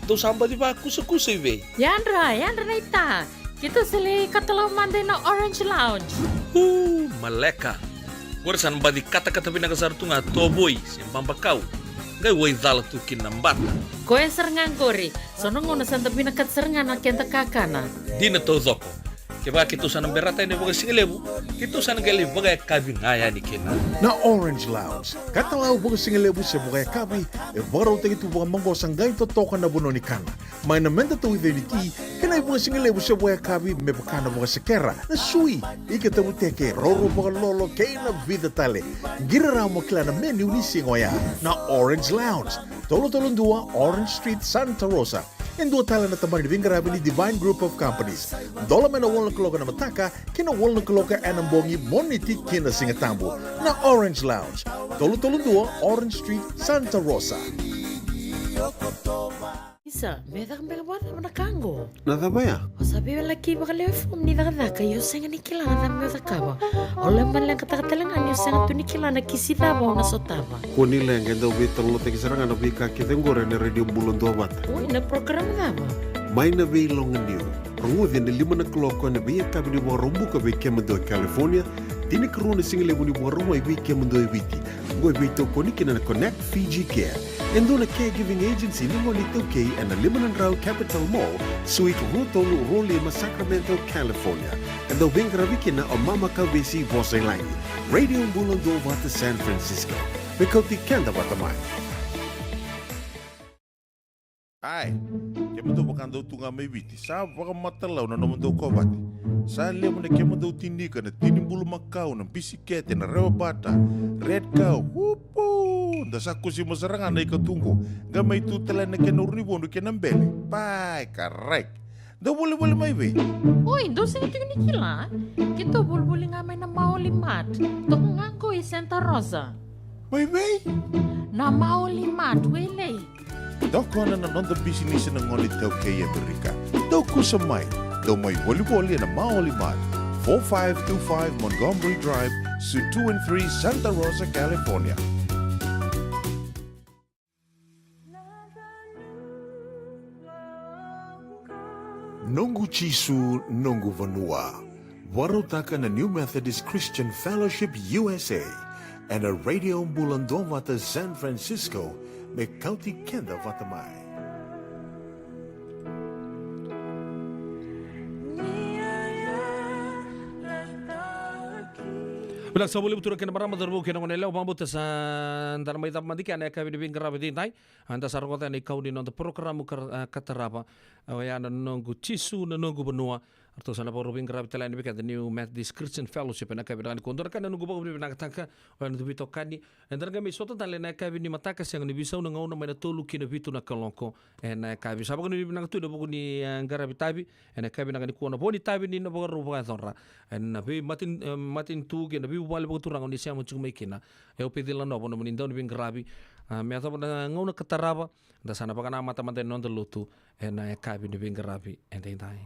Dou sa baci vakusakusa i vei? Yadra, yadra naita. Keitou sa lai katalau mada ina Orange Lounge. Uu, maleka. Qori sa na baci katakata vinaka sara tu ga tovoi se babakau. Qai waicala tu kina na bata. Koya sara ga qori. So na gauna sa da vinakata sara ga na keda kakana. Dina taucoko. Kevaka keitou sa na berata yani vakasigalevu, keitou sa na qai lai vakayakavi ga yani kina. Na Orange Lounge. Katalau vakasigalevu se vakayakavi, e vakarautaki tu vakamaqosa qai totoka na vanua ni kana. Mai na meda tauica ni ti, kei na ivakasigalevu se vakayakavi me vaka na vakasekera, na sui, ika tavuteke, roro vakalolo, kei na vica tale. Qiri rawa mo kila na menu ni siga oya. Na Orange Lounge, tolu tolu dua Orange Street, Santa Rosa. E dua tale na tabana ni veiqaravi ni Divine Group of Companies. Dola mai na walu na kaloko ena mataka ki na walu na kaloko ena bogi, Moniti ki na Sigatabu. Na Orange Lounge, tolu tolu dua Orange Street, Santa Rosa. Ni Sa, me caka beka vakacava na ka qo? Na cava ya? O sa veiwalaki vakalewe fomu ni cakacaka, ia o sega ni kila na cava me o cakava. O lai maleqataka tale ga ni o sega tu ni kila na kisi cava o na sotava. Kua ni leqa, e dau veitalanoataki sara ga na veika kece qori ena Radio Bula Duavata. Oi, na program cava? Mai na Veiloga Niu. Rogoci ena lima na kaloko ena veiyakavi ni Vakaraubuka vei kemudou e California, tinikarua na sigalevu ni Vakarauwai vei kemudou e Viti. Qo e veitokoni kina na Connect Fiji Care, e dua na caregiving agency ni gone iTaukei, ena lima na drau Capitol Mall, Suite rua tolu rua lima, Sacramento, California. E dau veiqaravi kina o Mama Kauvesi Vosailagi. Radio Bula Duavata San Francisco. Me kauti keda vata mai. Ai, kemudou vakadau tu ga mai Viti, sa vakamatalau na nomudou kovate. Sa levu na kemudou tinika, na tini bulumakau, na bisikete, na rewa bata, red cow, upu! Da sa kusima sara ga na ika tu qo, qai mai tu tale na kena urunivodu kei na bele. Pai, karai. Dou volivoli mai vei? Oi, dou sega tiko ni kila. Keitou volivoli ga mai na Maoli Mart. Toka ga qo i Santa Rosa. Mai vei? Na Maoli Mart, Wailei. Tokona na noda bisinisi na gone iTaukei e Amerika. Dou kusa mai. Dou mai volivoli ena Maoli Mart, four five two five Montgomery Drive, Suite two and three, Santa Rosa, California. Noqu Jisu, noqu vanua. Vakarautaka na New Methodist Christian Fellowship U S A ena Radio Bula Duavata San Francisco, me kauti keda vata mai. Vinaka, sa voli mutura kei na marama, cauravou kei na goneyalewa, vakabauta sa da na mai cava mada kina na yakavi ni veiqaravi edaidai. A, da sa rogoca na ikau ni noda porokaramu ka, a, ka tarava. A, oya na Noqu Jisu, na noqu vanua. Ratou sa na vakarau veiqaravi tale yani vei keda na New Methodist Christian Fellowship ena yakavi vinaka nikua. Dua na ka na noqu vakavinavinakataka, oya na noda veitokani. Eda na qai mai sota tale ena yakavi ni mataka, sega ni veisau na gauna, mai na tolu ki na vitu na kaloko ena yakavi. Sa vakanuinui vinaka tu ena vuku ni, e, qaravi tavi ena yakavi vinaka nikua, na vo ni tavi ni na vakarau vakayacora ena veimatin-, e, matanitu kei na veivuvale vakaturaga o ni sema tiko mai kina. E au Pecila Novo, nomuni dau ni veiqaravi. A, me yacova na gauna ka tarava, da sa na vakanamata mada ena noda lotu ena yakavi ni veiqaravi edaidai.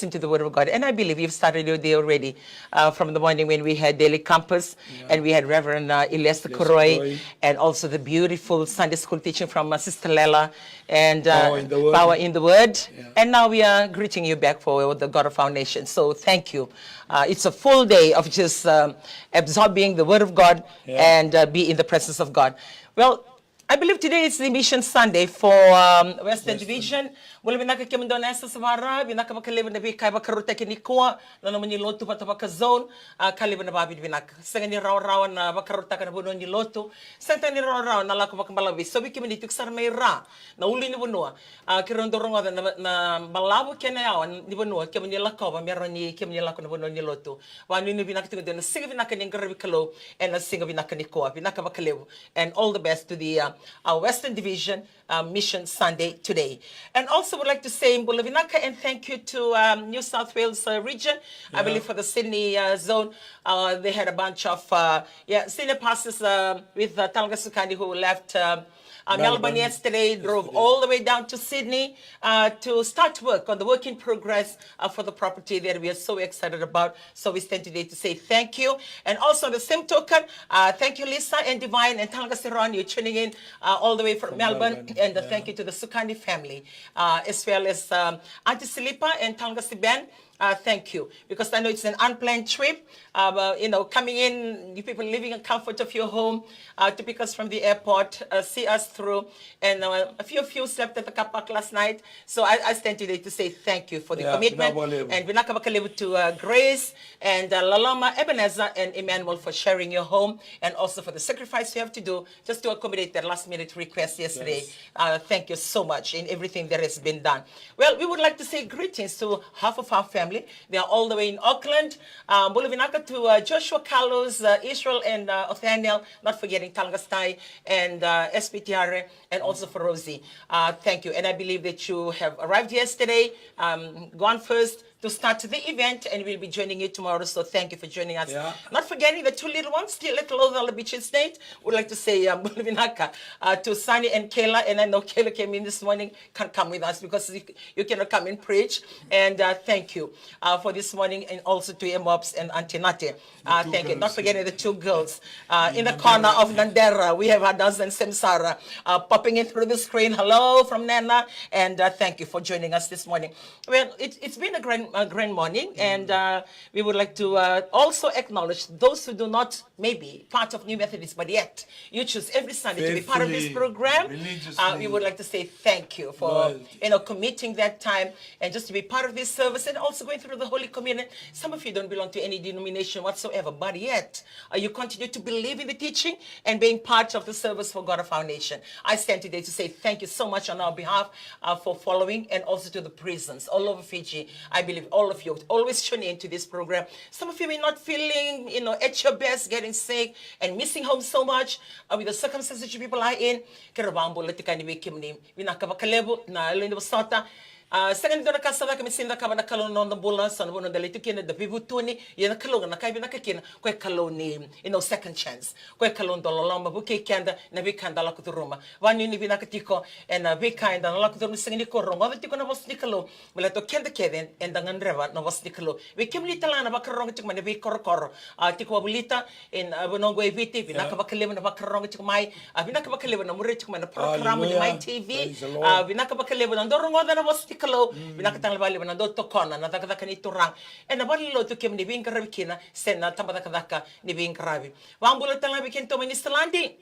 Listen to the word of God. And I believe you've started your day already. Uh, from the morning when we had Daily Compass, yeah, and we had Reverend, uh, Elias Koroi, and also the beautiful Sunday school teaching from, uh, Sister Lela, and, uh, Power in the Word. Power in the Word. Yeah. And now we are greeting you back for the God of our nation. So thank you. Uh, it's a full day of just, um, absorbing the word of God, yeah, and, uh, be in the presence of God. Well, I believe today is the Mission Sunday for, um, Western Division. Bula vinaka kemudou na yasayasa vakaRa, vinaka vakalevu na veika e vakarautaki nikua, na nomuni lotu vata vaka zone, a, ka levu na vakavinavinaka. Sega ni rawarawa na vakarautaka na vanua ni lotu, sega ni rawarawa na lako vakabalavu. Vei so vei kemuni tiko sara mai Ra, na ulunivanua, a, keirau dau rogoca na, na balavu kei na yawa ni vanua kemuni lakova, me rawa ni kemuni lako na vanua ni lotu. Vakanuinui vinaka tiko dua na siga vinaka ni qaravi Kalou ena siga vinaka nikua. Vinaka vakalevu. And all the best to the, uh, uh, Western Division, uh, Mission Sunday today. And also would like to say bula vinaka and thank you to, um, New South Wales, uh, region. I believe for the Sydney, uh, zone, uh, they had a bunch of, uh, yeah, senior pastors, uh, with, uh, Talanga Sukani who left, um, uh, Melbourne yesterday, drove all the way down to Sydney, uh, to start work on the work in progress, uh, for the property that we are so excited about. So we stand today to say thank you. And also on the same token, uh, thank you, Lisa and Divine and Talanga Siron. You're tuning in, uh, all the way from Melbourne. And, uh, thank you to the Sukani family, uh, as well as, um, Auntie Silipa and Talanga Siben. Uh, thank you, because I know it's an unplanned trip. Uh, but, you know, coming in, you people leaving the comfort of your home uh, to pick us from the airport, uh, see us through, and uh, a few of you slept at the car park last night. So I, I stand today to say thank you for the commitment, and vinaka vakalevu to uh, Grace and uh, Laloma, Ebenezer, and Emmanuel for sharing your home, and also for the sacrifice you have to do just to accommodate that last minute request yesterday. Uh, thank you so much in everything that has been done. Well, we would like to say greetings to half of our family. They are all the way in Auckland. Um, bula vinaka to uh, Joshua, Carlos, uh, Israel, and uh, Othaniel, not forgetting Talangastai and uh, S P T R, and also for Rosie. Uh, thank you. And I believe that you have arrived yesterday, um, gone first to start the event, and we'll be joining you tomorrow. So thank you for joining us. Not forgetting the two little ones, still at Lothal Beach Estate. Would like to say um, bula vinaka uh, to Sunny and Kayla. And I know Kayla came in this morning, can't come with us because you, you cannot come and preach. And uh, thank you uh, for this morning, and also to Emops and Auntie Nate. Uh, thank you. Not forgetting the two girls uh, in the corner of Nandera. We have Hadas and Semsara uh, popping in through the screen. Hello from Nana, and uh, thank you for joining us this morning. Well, it, it's been a grand, a grand morning, and uh, we would like to uh, also acknowledge those who do not maybe part of New Methodist, but yet you choose every Sunday to be part of this program. Uh, we would like to say thank you for you know committing that time and just to be part of this service and also going through the Holy Communion. Some of you don't belong to any denomination whatsoever, but yet uh, you continue to believe in the teaching and being part of the service for God of our nation. I stand today to say thank you so much on our behalf uh, for following, and also to the prisons all over Fiji. I believe all of you always tune in to this program. Some of you may not feeling, you know, at your best, getting sick and missing home so much uh, with the circumstances that you people are in. Kero vabula tikani vei kemuni. Vinaka vakalevu na lewe ni vosota. Uh, sega ni dua na ka sa caka me sega ni cakava na Kalou na noda bula, sa na vanua da lai tu kina da veivutuni. Ia na Kalou ga na ka e vinaka kina, ko e Kalou ni you know, second chance. Ko e Kalou dau loloma vukei keda na veika da lako curuma. Vanuinui vinaka tiko ena veika eda na lako curuma, sega ni ko rogoca tiko na vosa ni Kalou. Baleta o keda kece eda gadreva na vosa ni Kalou. Vei kemuni tale ga na vakarorogo tiko mai na veikorokoro, a tiko wavolita ena vanua oqo e Viti, vinaka vakalevu na vakarorogo tiko mai. A vinaka vakalevu na muria tiko mai na porokaramu ni Mai T V. A vinaka vakalevu na dau rogoca na vosa ni Kalou. Vinaka tale vakalevu na dau tokona na cakacaka ni Turaga ena valenilotu kemuni veiqaravi kina se na tabacakacaka ni veiqaravi. Vabula tale ga vei kedatou mai Niu Siladi.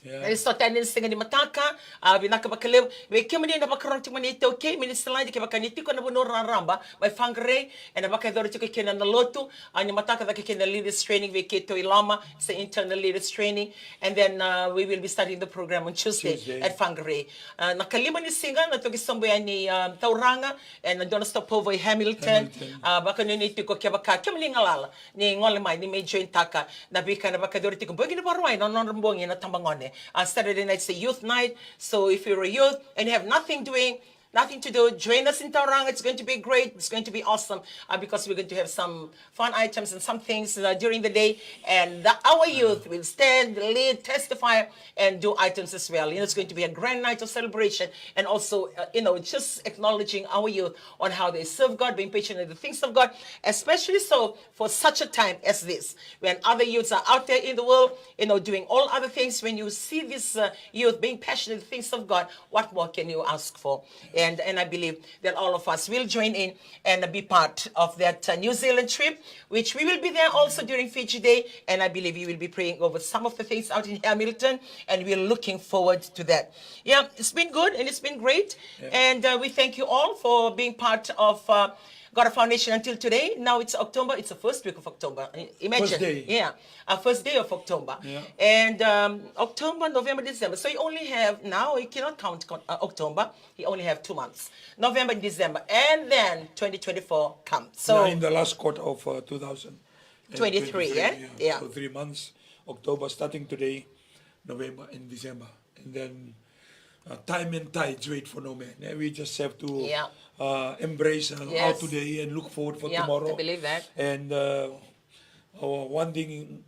Ena sota yani na siga ni mataka, a vinaka vakalevu vei kemuni na vakarorogo tiko mai na iTaukei mai Niu Siladi, kevaka ni tiko na vanua raraba mai Fagairei, ena vakayacori tiko kina na lotu a ni mataka cake kina na leaders training vei keitou i loma, se internal leaders training, and then uh, we will be starting the program on Tuesday at Fagairei. Uh, na kalima ni siga na toki sobu yani uh, tauraga ena dua na stopover i Hamilton. Uh, vakanuinui tiko kevaka kemuni galala ni gole mai ni mai jointaka na veika ena vakayacori tiko bogi ni Vakarauwai na nodra bogi na tabagone. Uh, Saturday night is a youth night, so if you're a youth and you have nothing doing, nothing to do, join us in Tauranga. It's going to be great. It's going to be awesome uh, because we're going to have some fun items and some things uh, during the day. And the, our youth will stand, lead, testify, and do items as well. You know, it's going to be a grand night of celebration and also, uh, you know, just acknowledging our youth on how they serve God, being patient in the things of God, especially so for such a time as this, when other youths are out there in the world, you know, doing all other things. When you see this uh, youth being passionate in the things of God, what more can you ask for? And, and I believe that all of us will join in and be part of that uh, New Zealand trip, which we will be there also during Fiji Day. And I believe you will be praying over some of the things out in Hamilton, and we're looking forward to that. Yeah, it's been good and it's been great. Yeah. And uh, we thank you all for being part of uh, God of Foundation until today. Now it's October. It's the first week of October. I- Imagine. First day. Yeah, uh, first day of October. Yeah. And um, October, November, December. So you only have, now you cannot count con- uh, October. You only have two months, November and December. And then twenty twenty-four comes. So yeah, in the last quarter of uh, two thousand twenty-three, yeah? Yeah. So three months, October, starting today, November and December. And then uh, time and tides wait for no man. Eh, we just have to yeah. uh, embrace uh, yes. our today and look forward for yeah, tomorrow. To believe that. And uh, our one thing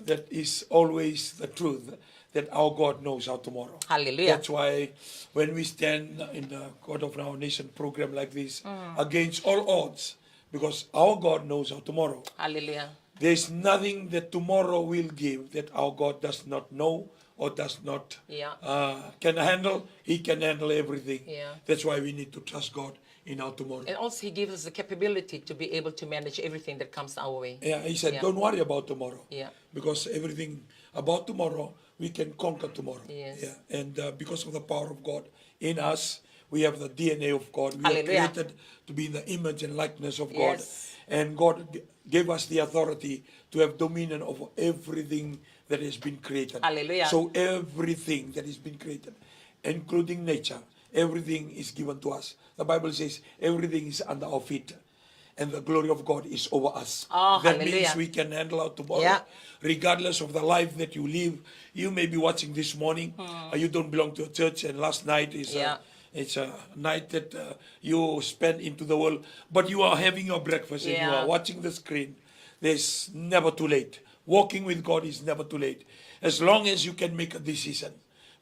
that is always the truth, that our God knows our tomorrow. Hallelujah. That's why when we stand in the God of Our Nation program like this, mm. against all odds, because our God knows our tomorrow. Hallelujah. There's nothing that tomorrow will give that our God does not know or does not yeah. uh, can handle. He can handle everything. Yeah. That's why we need to trust God in our tomorrow. And also, He gives us the capability to be able to manage everything that comes our way. Yeah, he said, Yeah. "Don't worry about tomorrow." Yeah. Because everything about tomorrow, we can conquer tomorrow. Yes. Yeah. And uh, because of the power of God in us, we have the D N A of God. We are Hallelujah. Created to be in the image and likeness of God. Yes. And God g- gave us the authority to have dominion over everything that has been created. Hallelujah. So everything that has been created, including nature, everything is given to us. The Bible says everything is under our feet. And the glory of God is over us. Oh, That hallelujah. Means we can handle out tomorrow, Yeah. Regardless of the life that you live. You may be watching this morning. Hmm. Uh, you don't belong to a church, and last night is Yeah. a, it's a night that uh, you spend into the world. But you are having your breakfast and you Yeah. Are watching the screen. There's never too late. Walking with God is never too late. As long as you can make a decision.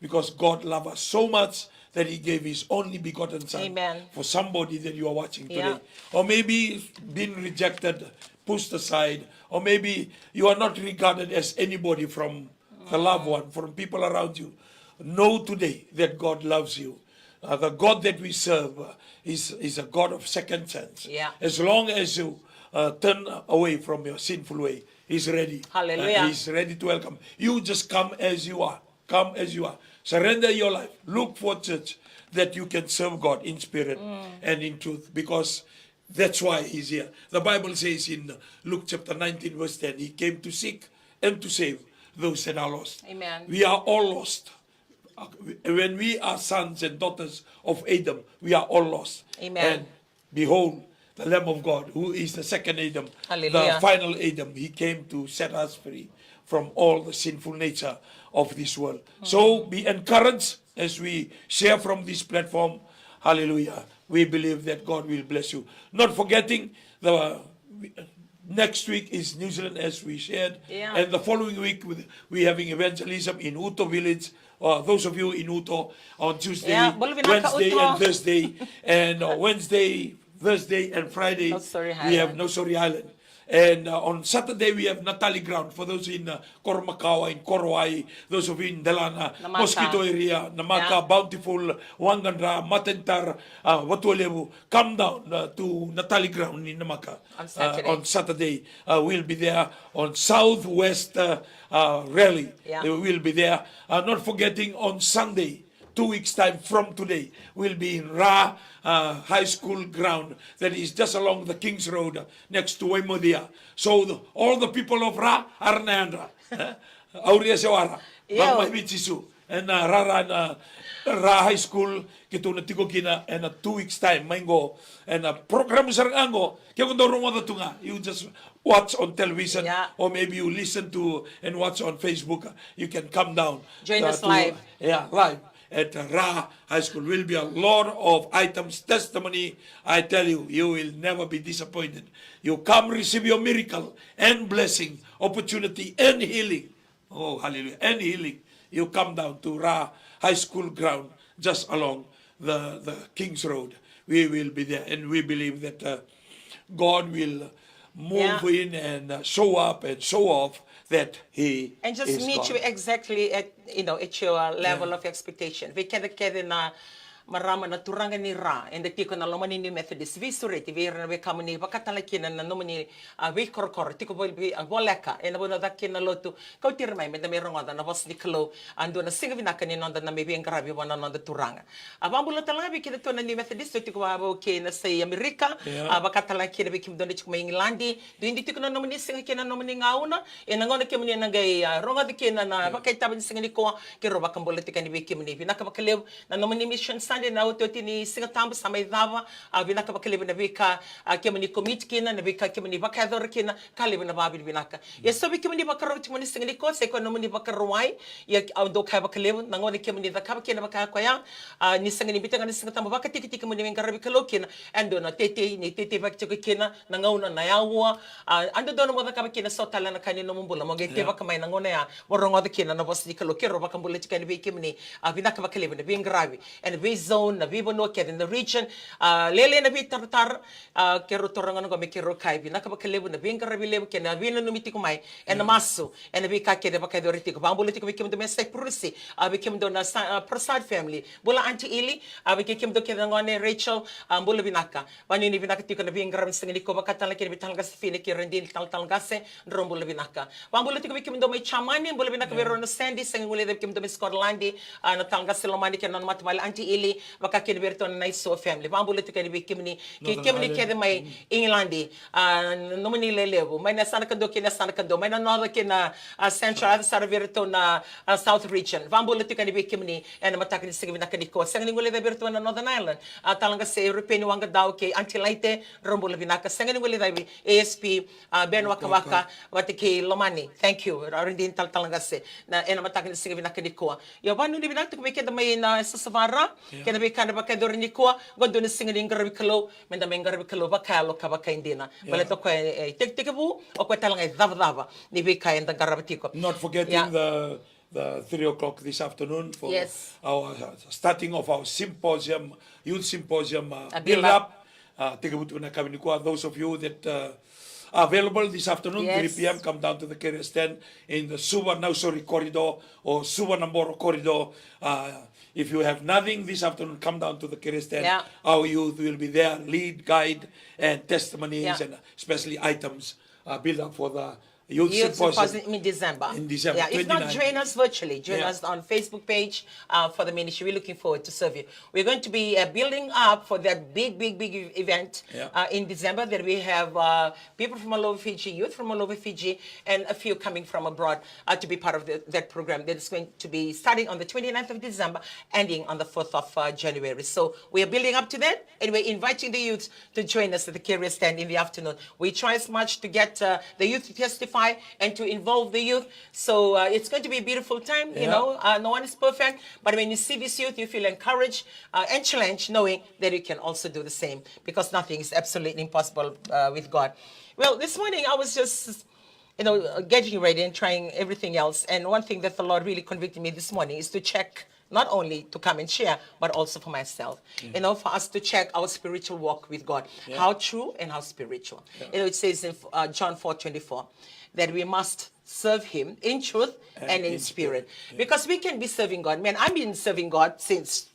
Because God loved us so much that He gave His only begotten Son Amen. For somebody that you are watching today. Yeah. Or maybe been rejected, pushed aside, or maybe you are not regarded as anybody from the loved one, from people around you. Know today that God loves you. Uh, the God that we serve uh, is, is a God of second chance. Yeah. As long as you uh, turn away from your sinful way, He's ready. Hallelujah. Uh, he's ready to welcome. You just come as you are. Come as you are. Surrender your life. Look for church that you can serve God in spirit and in truth, because that's why He's here. The Bible says in Luke chapter nineteen, verse ten, He came to seek and to save those that are lost. Amen. We are all lost. When we are sons and daughters of Adam, we are all lost. Amen. And behold, the Lamb of God, who is the second Adam, Hallelujah. The final Adam, He came to set us free from all the sinful nature of this world. So be encouraged as we share from this platform. Hallelujah. We believe that God will bless you. Not forgetting the next week is New Zealand, as we shared. Yeah. And the following week, we- we're having evangelism in Uto village. Uh, those of you in Uto on Tuesday, Yeah, bula vinaka, Wednesday, Uto. And Thursday. And uh, Wednesday, Thursday, and Friday, Nausori we have Island. Nausori Island. And uh, on Saturday, we have Natali Ground. For those in uh, Koromakawa, in Korowai, those of you in Delana, Namaka. Mosquito area, Namaka, Yeah. Bountiful, Wangadra, Mataintar, uh, Vatualevu, come down uh, to Natali Ground in Namaka. On Saturday. Uh, on Saturday, uh, we'll be there on Southwest uh, uh, Rally. Yeah. Uh, We'll be there. Uh, not forgetting on Sunday, two weeks' time from today, we'll be in Ra uh, High School ground that is just along the King's Road uh, next to Waimodia. So the, all the people of Ra are na yadra. Eh? Auria Sewara. Yeah. Mai Viti Jisu. Ena rara na Ra High School, keitou na tiko kina ena two weeks time mai qo. Ena program sara ga qo, ke ko dau rogoca tu ga, you just watch on television, Yeah. Or maybe you listen to and watch on Facebook. You can come down. Join uh, us to- live. Yeah, live at uh, Ra High School. Will be a lot of items, testimony. I tell you, you will never be disappointed. You come receive your miracle and blessing, opportunity and healing. Oh, hallelujah. And healing. You come down to Ra High School ground just along the, the King's Road. We will be there and we believe that uh, God will move Yeah. in and uh, show up and show off that He And just is meet God. You exactly at, you know, at your level Yeah. Of expectation. Vei keda kece na marama na turaga ni Ra, eda tiko na loma ni New Methodist, veisureti vei ira na wekamu ni vakatala kina na nomuni a veikorokoro, tiko voli a voleka ena vanua caka kina na lotu. Kauti ira mai meda mai rogoca na vosa ni Kalou. A dua na siga vinaka ni noda na mai veiqaravi vua na noda Turaga. A vakabula tale ga vei keda tu na New Methodist, tiko vavau kei na sai Amerika. Yeah. A vakatala kina vei kemudou na tiko mai Igiladi. Dui tiko na nomuni siga kei na nomuni gauna. Ena gauna kemuni na qai a rogoca kina na vakaitavi ni siga nikua. Keirau vakabula tiko yani vei kemuni, vinaka vakalevu. Na nomuni Mission Sunday na otioti ni Siga Tabu sa mai cava. A vinaka vakalevu na veika a kemuni komiti kina, na veika kemuni vakayacora kina, ka levu na vavinavinaka. Ia so vei kemuni vakarorogo tiko mai na siga nikua, se koya nomuni Vakarauwai. Ia au dau kaya vakalevu na gauna kemuni cakava kina vaka koya. A ni sega ni biuta ga na Siga Tabu vakatikitiki moni mai qaravi Kalou kina. E dua na teitei ni teitei vaka tiko kina na gauna na yaua. A dodonu mo cakava kina so tale na ka ni nomu bula mo qai tevaka mai na gauna ya. Mo rogoca kina na vosa ni Kalou, keirau vakabula tiko yani vei kemuni. A vinaka vakalevu na veiqaravi ena vei zone, na veivanua kece, na region, a, lele na veitaratara, a, keirau taroga oqo me keirau kaya vinaka vakalevu na veiqaravi levu kei na veinanumi tiko mai ena masu, ena veika kece vakayacori tiko. Vakabula tiko vei kemudou mai Saiprusi, a, vei kemudou na Sa-, a, Prasad family. Bula Aunty Ili, a, vei kei kemudou kece na gone Rachel, a, bula vinaka. Vanuinui vinaka tiko na veiqaravi ni siga nikua, vakatalega kina vei talega Sefina kei Radini, talatala qase, drau bula vinaka. Vakabula tiko vei kemudou mai Jamani, bula vinaka vei rau na Sandy, sega ni guilecavi kemudou mai Scotland, a, na talega Selomani kei na nona matavuvale Aunty Ili, vaka kina vei iratou na Naisua family. Vakabula tiko yani vei kemuni, kei kemuni kece mai England, a, nomuni lelevu, mai na yasana kadua kei na yasana kadua, mai na North kei na, a, Central, a, sara vei iratou na, a, South region. Vakabula tiko yani vei kemuni ena mataka ni siga vinaka nikua. Sega ni guilecavi iratou na Northern Ireland, a, talega se European Wagadau kei Aunty Laite, drau bula vinaka. Sega ni guilecavi A S P, a, Ben Wakawaka, vata kei Lomani. Thank you. Radini, talatala qase. Na, ena mataka ni siga vinaka nikua. Io, vanuinui vinaka tiko vei keda mai na Sasavara, kei na veika eda vakayacora nikua, qo dua na siga ni qaravi Kalou, meda mai qaravi Kalou vakayalo ka vakaidina. Baleta o koya e, e tekitekivu, o koya talega e cavacava ni veika eda qarava tiko. Not forgetting the, the three o'clock this afternoon for our, uh, starting of our symposium, youth symposium, uh, build up. Uh, tekivu tiko na yakavi nikua, those of you that, uh, are available this afternoon, three p m, come down to the carrier stand in the Suva Nausori corridor or Suva Naboro corridor. Uh, if you have nothing this afternoon, come down to the carrier stand. Our youth will be there, lead, guide, and testimonies, and especially items, uh, build up for the Youth Symposium in December. In December, yeah, if not, join us virtually. Join us on Facebook page, uh, for the ministry. We're looking forward to serve you. We're going to be, uh, building up for that big, big, big e-, event, uh, in December. That we have, uh, people from all over Fiji, youth from all over Fiji, and a few coming from abroad, uh, to be part of the, that program. That is going to be starting on the twenty-ninth of December, ending on the fourth of, uh, January. So we are building up to that, and we're inviting the youth to join us at the carrier stand in the afternoon. We try as much to get, uh, the youth to testify and to involve the youth. So, uh, it's going to be a beautiful time, you know. Uh, no one is perfect, but when you see this youth, you feel encouraged, uh, and challenged, knowing that you can also do the same, because nothing is absolutely impossible, uh, with God. Well, this morning I was just, you know, getting ready and trying everything else. And one thing that the Lord really convicted me this morning is to check not only to come and share, but also for myself. You know, for us to check our spiritual walk with God. How true and how spiritual. You know, it says in, uh, John four twenty-four that we must serve Him in truth and in spirit. Because we can be serving God. Man, I've been serving God since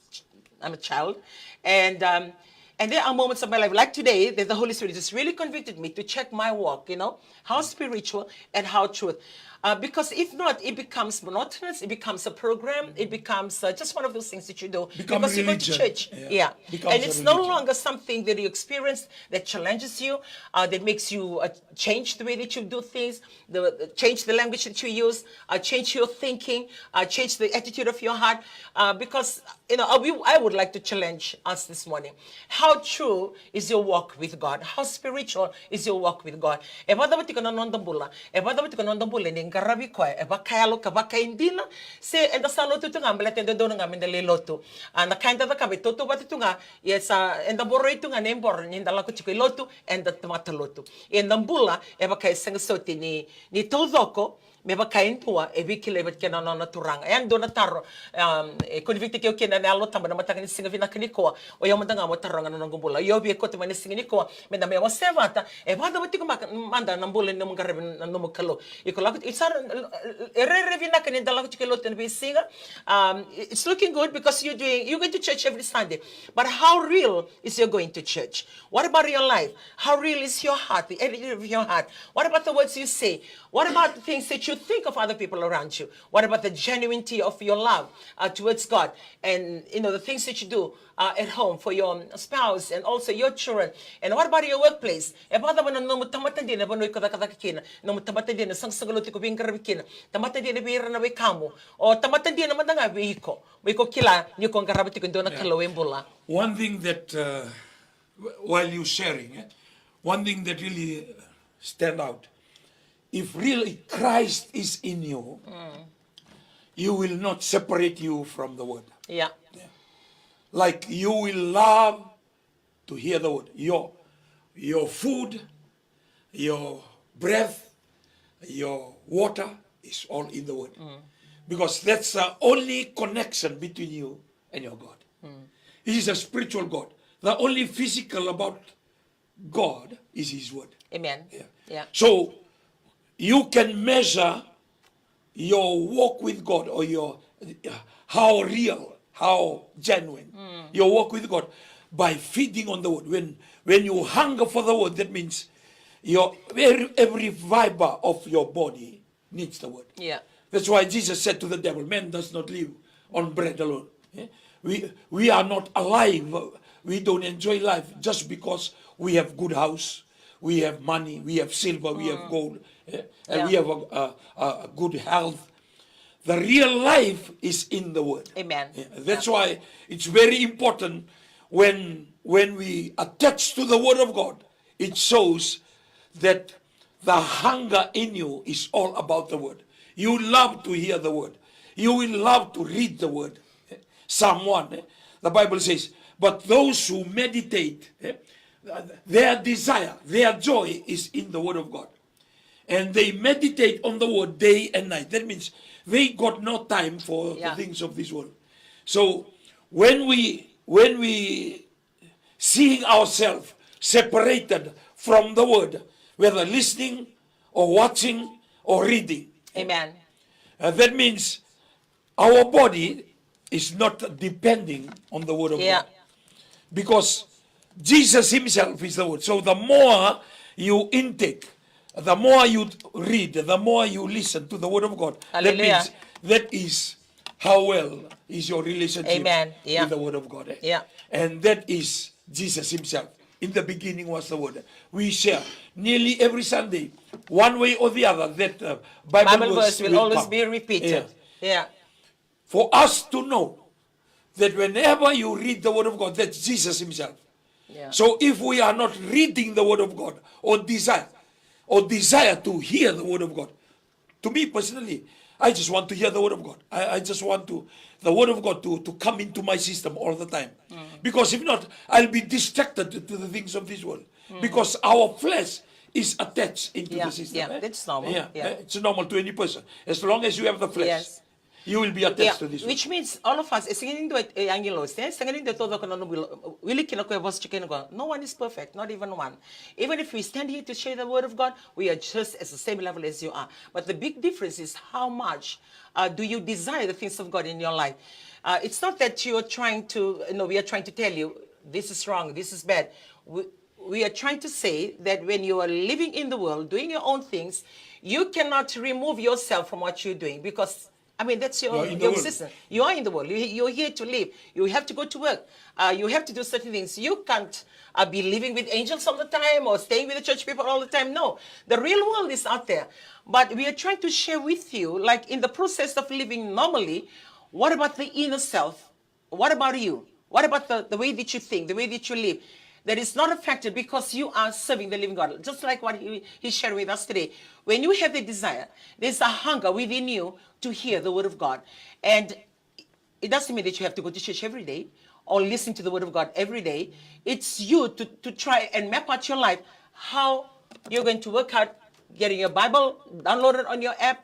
I'm a child. And, um, and there are moments of my life, like today, that the Holy Spirit just really convicted me to check my walk, you know, how spiritual and how truth. Uh, because if not, it becomes monotonous, it becomes a program, it becomes, uh, just one of those things that you do because you go to church. Yeah. And it's no longer something that you experience that challenges you, uh, that makes you, uh, change the way that you do things, the, the, change the language that you use, uh, change your thinking, uh, change the attitude of your heart, uh, because You know, I, we, I would like to challenge us this morning. How true is your walk with God? How spiritual is your walk with God? E vakacava tiko na noda bula? E vakacava tiko na noda bula ni qaravi koya e vakayalo ka vakaidina? Se eda sa lotu tu ga baleta e dodonu ga meda lai lotu? A, na ka eda cakava e tautauvata tu ga, ia sa eda boroi tu ga na iboro ni da lako tiko i lotu, eda tamata lotu. Ia na bula e vaka e sega soti ni, ni taucoko, me vaka e dua e veikilai vata kei na nona turaga. E a dua na taro, um, e convictaki au kina na Yalo Tabu na mataka ni siga vinaka nikua. O yau mada ga mo taroga na noqu bula. O yau via kauta mai na siga nikua, meda mai wasea vata, e vakacava tiko maka, mada na bula ni nomu qaravi na nomu Kalou. Iko lako, iko sa, e rairai vinaka ni da lako tiko i lotu ena veisiga. Um, it's looking good because you're doing, you go to church every Sunday. But how real is your going to church? What about your life? How real is your heart, the attitude of your heart? What about the words you say? What about the things that you think of other people around you? What about the genuinity of your love, uh, towards God? And, you know, the things that you do, uh, at home for your spouse and also your children. And what about your workplace? E vakacava na nomu tamata dina, vanua iko cakacaka kina, nomu tamata dina, saqasaqa lotu iko veiqaravi kina, tamata dina vei ira na wekamu, o tamata dina mada ga vei iko, mo iko kila ni ko qarava tiko e dua na Kalou e bula. One thing that, uh, while you sharing, eh, one thing that really stand out, if really Christ is in you, you will not separate you from the word. Yeah. Like, you will love to hear the word. Your, your food, your breath, your water is all in the word. Because that's the only connection between you and your God. He is a spiritual God. The only physical about God is His Word. Amen. Yeah. Yeah. So you can measure your walk with God, or your, how real, how genuine your walk with God, by feeding on the Word. When when you hunger for the Word, that means your every, every fiber of your body needs the Word. Yeah. That's why Jesus said to the devil, "Man does not live on bread alone." Eh? We, we are not alive, we don't enjoy life just because we have good house, we have money, we have silver, we have gold, eh? And we Yeah. have a, a, a good health. The real life is in the Word. Amen. Yeah, that's why it's very important when when we attach to the Word of God, it shows that the hunger in you is all about the Word. You love to hear the Word. You will love to read the Word. Psalm one, eh, the Bible says, "But those who meditate, eh, their desire, their joy is in the Word of God. And they meditate on the Word day and night." That means they got no time for Yeah. the things of this world. So when we when we seeing ourselves separated from the Word, whether listening or watching or reading. Amen. Uh, that means our body is not depending on the Word of Yeah. God. Because Jesus Himself is the Word. So the more you intake, the more you read, the more you listen to the Word of God, that Hallelujah. means that is how well is your relationship Amen. Yeah. with the Word of God. Eh? Yeah. And that is Jesus Himself. In the beginning was the Word. We share nearly every Sunday, one way or the other, that uh, Bible, Bible verse verse will will always come. Be repeated. Yeah. Yeah. For us to know that whenever you read the Word of God, that's Jesus Himself. Yeah. So if we are not reading the Word of God or desire, or desire to hear the Word of God, to me personally, I just want to hear the Word of God. I, I just want to the Word of God to, to come into my system all the time. Because if not, I'll be distracted to, to the things of this world. Because our flesh is attached into Yeah, the system. Yeah, Eh? That's normal. Yeah, Yeah. Eh? It's normal to any person. As long as you have the flesh, Yes. You will be attached Yeah, to this which one. Means all of us, e sega ni dua e agilosi, e sega ni dua e taucoko na nomu wili, wili kina ko e vosa tiko kina qo. No one is perfect, not even one. Even if we stand here to share the word of God, we are just at the same level as you are. But the big difference is how much uh, do you desire the things of God in your life. Uh, it's not that you are trying to, you know, we are trying to tell you this is wrong, this is bad. We, we are trying to say that when you are living in the world, doing your own things, you cannot remove yourself from what you're doing because I mean, that's your, You are in the your world. Existence. You are in the world. You, you're here to live. You have to go to work. Uh, you have to do certain things. You can't uh, be living with angels all the time or staying with the church people all the time. No. The real world is out there. But we are trying to share with you, like in the process of living normally, what about the inner self? What about you? What about the, the way that you think, the way that you live, that is not affected because you are serving the living God? Just like what he, he shared with us today. When you have the desire, there's a hunger within you to hear the word of God. And it doesn't mean that you have to go to church every day or listen to the word of God every day. It's you to, to try and map out your life, how you're going to work out getting your Bible downloaded on your app,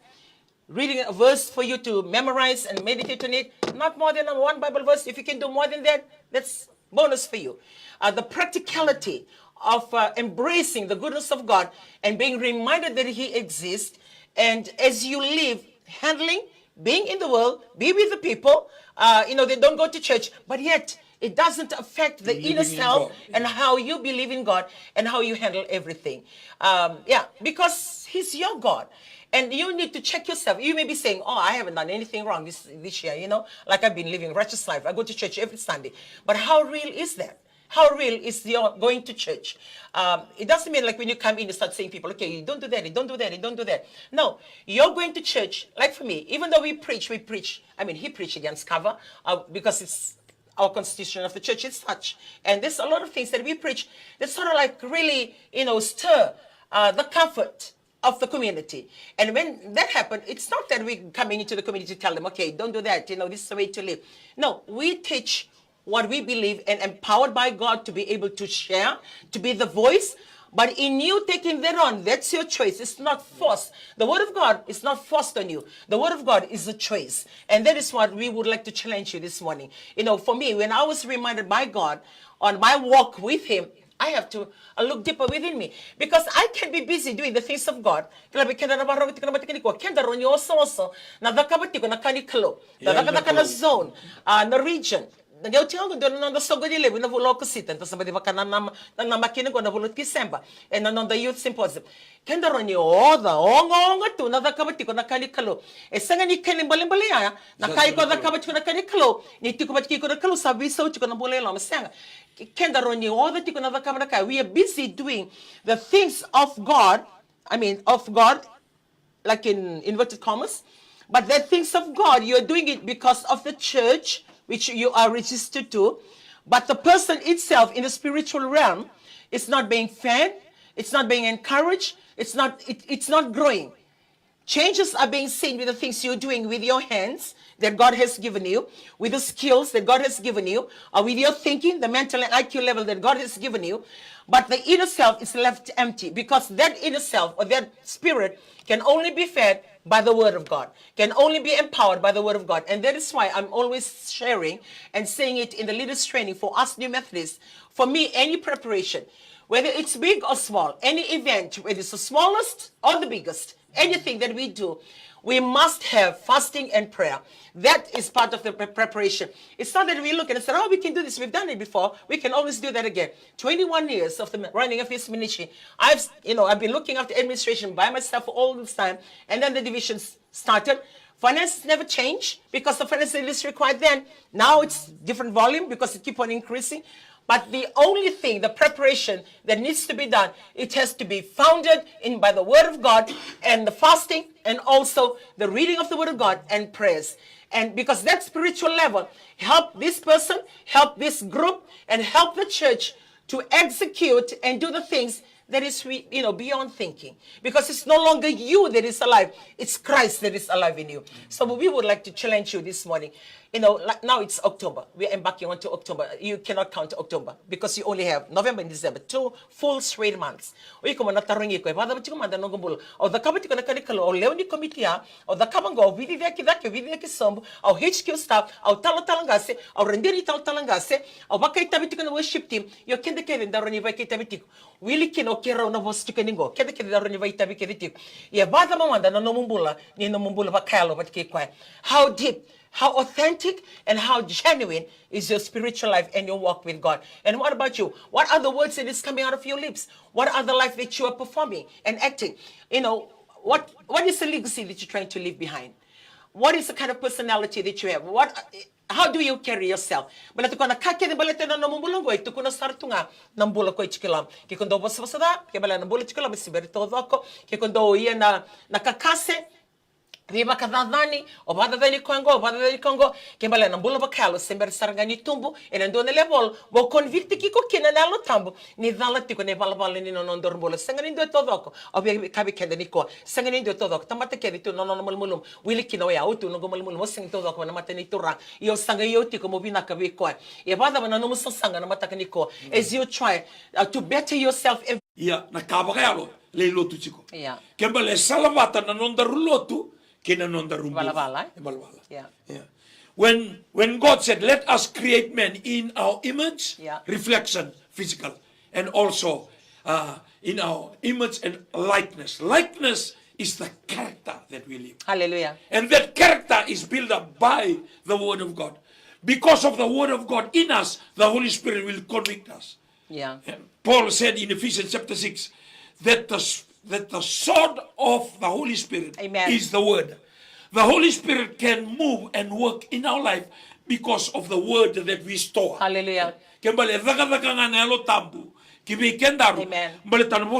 reading a verse for you to memorize and meditate on it. Not more than one Bible verse. If you can do more than that, that's bonus for you. Uh, the practicality of uh, embracing the goodness of God and being reminded that He exists, and as you live, handling, being in the world, be with the people, uh, you know, they don't go to church, but yet it doesn't affect the inner self and how you believe in God and how you handle everything. Um, yeah, because He's your God. And you need to check yourself. You may be saying, "Oh, I haven't done anything wrong this, this year, you know, like I've been living righteous life. I go to church every Sunday." But how real is that? How real is your going to church? Um, it doesn't mean like when you come in, you start saying people, "Okay, you don't do that, you don't do that, you don't do that." No, you're going to church. Like for me, even though we preach, we preach. I mean, he preached against cover uh, because it's our constitution of the church is such. And there's a lot of things that we preach that sort of like really, you know, stir uh, the comfort of the community. And when that happened, it's not that we're coming into the community to tell them, "Okay, don't do that, you know, this is the way to live." No, we teach what we believe and empowered by God to be able to share, to be the voice But in you taking that on, that's your choice. It's not forced. The word of God is not forced on you. The word of God is a choice. And that is what we would like to challenge you this morning. You know, for me, when I was reminded by God on my walk with Him, I have to uh, look deeper within me. Because I can be busy doing the things of God. Kila vei keda na vakarogo tiko na mataka nikua. Keda rawa ni osooso na cakava tiko na ka ni Kalou. Na cakacaka na zone, uh, na region. Na qai oti ga qo dua na noda soqo ni levu na vula o Okosita, da sa baci vakananama, nanamaki qo na vula o Tiseba ena noda youth symposium. Keda rawa ni oca, ogaoga tu na cakava tiko na ka ni Kalou. E sega ni kena ibalebale ya na ka iko cakava tiko na ka ni Kalou, ni tiko vata kei iko na Kalou sa veisau tiko na bula e loma, sega. Keda rawa ni oca tiko na cakava na ka. We are busy doing the things of God, I mean, of God, like in inverted commas, but the things of God, you're doing it because of the church which you are registered to. But the person itself in the spiritual realm is not being fed, it's not being encouraged, it's not, it, it's not growing. Changes are being seen with the things you're doing with your hands that God has given you, with the skills that God has given you, or with your thinking, the mental and I Q level that God has given you. But the inner self is left empty because that inner self or that spirit can only be fed by the word of God, can only be empowered by the word of God. And that is why I'm always sharing and saying it in the leaders training for us new Methodists. For me, any preparation, whether it's big or small, any event, whether it's the smallest or the biggest, anything that we do, we must have fasting and prayer. That is part of the pre- preparation. It's not that we look and say, "Oh, we can do this. We've done it before. We can always do that again." Twenty-one years of the running of this ministry. I've, you know, I've been looking after administration by myself all this time, and then the divisions started. Finances never change because the finances is required then. Now it's different volume because it keep on increasing. But the only thing, the preparation that needs to be done, it has to be founded in by the word of God and the fasting and also the reading of the word of God and prayers. And because that spiritual level help this person, help this group, and help the church to execute and do the things that is re- you know beyond thinking, because it's no longer you that is alive, it's Christ that is alive in you. So we would like to challenge you this morning. You know like now it's October, we're embarking onto October. You cannot count October because you only have November and December, two full straight months. O iko mo na tarogi iko, e vakacava tiko mada na noqu bula? Au cakava tiko na ka ni Kalou, au lewe ni komiti ya, au cakava qo, au vici cake cake, au vici cake sobu, au H Q staff, au talatala qase, au radini talatala qase, au vakaitavi tiko na worship team. Io keda kece da rawa ni vakaitavi tiko. Wili kina o keirau na vosa tiko ni qo, keda kece da rawa ni vakaitavi kece tiko. Ia vakacava mada na nomu bula, ni nomu bula vakayalo vata kei koya? How deep, how authentic, and how genuine is your spiritual life and your walk with God? And what about you? What are the words that is coming out of your lips? What are the life that you are performing and acting? You know, what what is the legacy that you're trying to leave behind? What is the kind of personality that you have? What How do you carry yourself? Baleta ko na ka kece baleta na nomu bula oqo e tukuna sara tu ga na bula ko e tiko i loma. Ke ko dau vosavosa ca, ke baleta na bula tiko i loma se bera taucoko. Ke ko dau ia na, na kakase, veivakacacani, o vakacacani koya oqo, o vakacacani koya oqo. Ke baleta na bula vakayalo se bera sara ga ni tubu ena dua na level mo convict tiko kina na Yalo Tabu ni cala tiko na ivalavala ni nona nodaru bula. Sega ni dua e taucoko. Au via kaya vei keda nikua, sega ni dua e taucoko. Tamata kece tu na nona malumalumu. Wili kina oya, au tu noqu malumalumu, au sega ni taucoko na mata ni Turaga. Ia au sa qai au tiko mo vinaka vei koya. Ia vakacava na nomu sasaga na mataka nikua? As you try uh, to better yourself every Ia na ka vakayalo, lai lotu tiko. Ia. Ke bale e salavata na nodaru lotu kei na nodaru bula. Valavala, e? E valavala. Ia. Ia. When when God said, "Let us create man in our image," Ia. Reflection, physical, and also uh, in our image and likeness. Likeness is the character that we live. Hallelujah. And that character is built up by the Word of God. Because of the Word of God in us, the Holy Spirit will convict us. Yeah. And Paul said in Ephesians chapter six that the, s- that the sword of the Holy Spirit Amen. Is the Word. The Holy Spirit can move and work in our life because of the Word that we store. Hallelujah. Ke bale e cakacaka ga na Yalo Tabu ki vei kedaru. Amen. Baleta na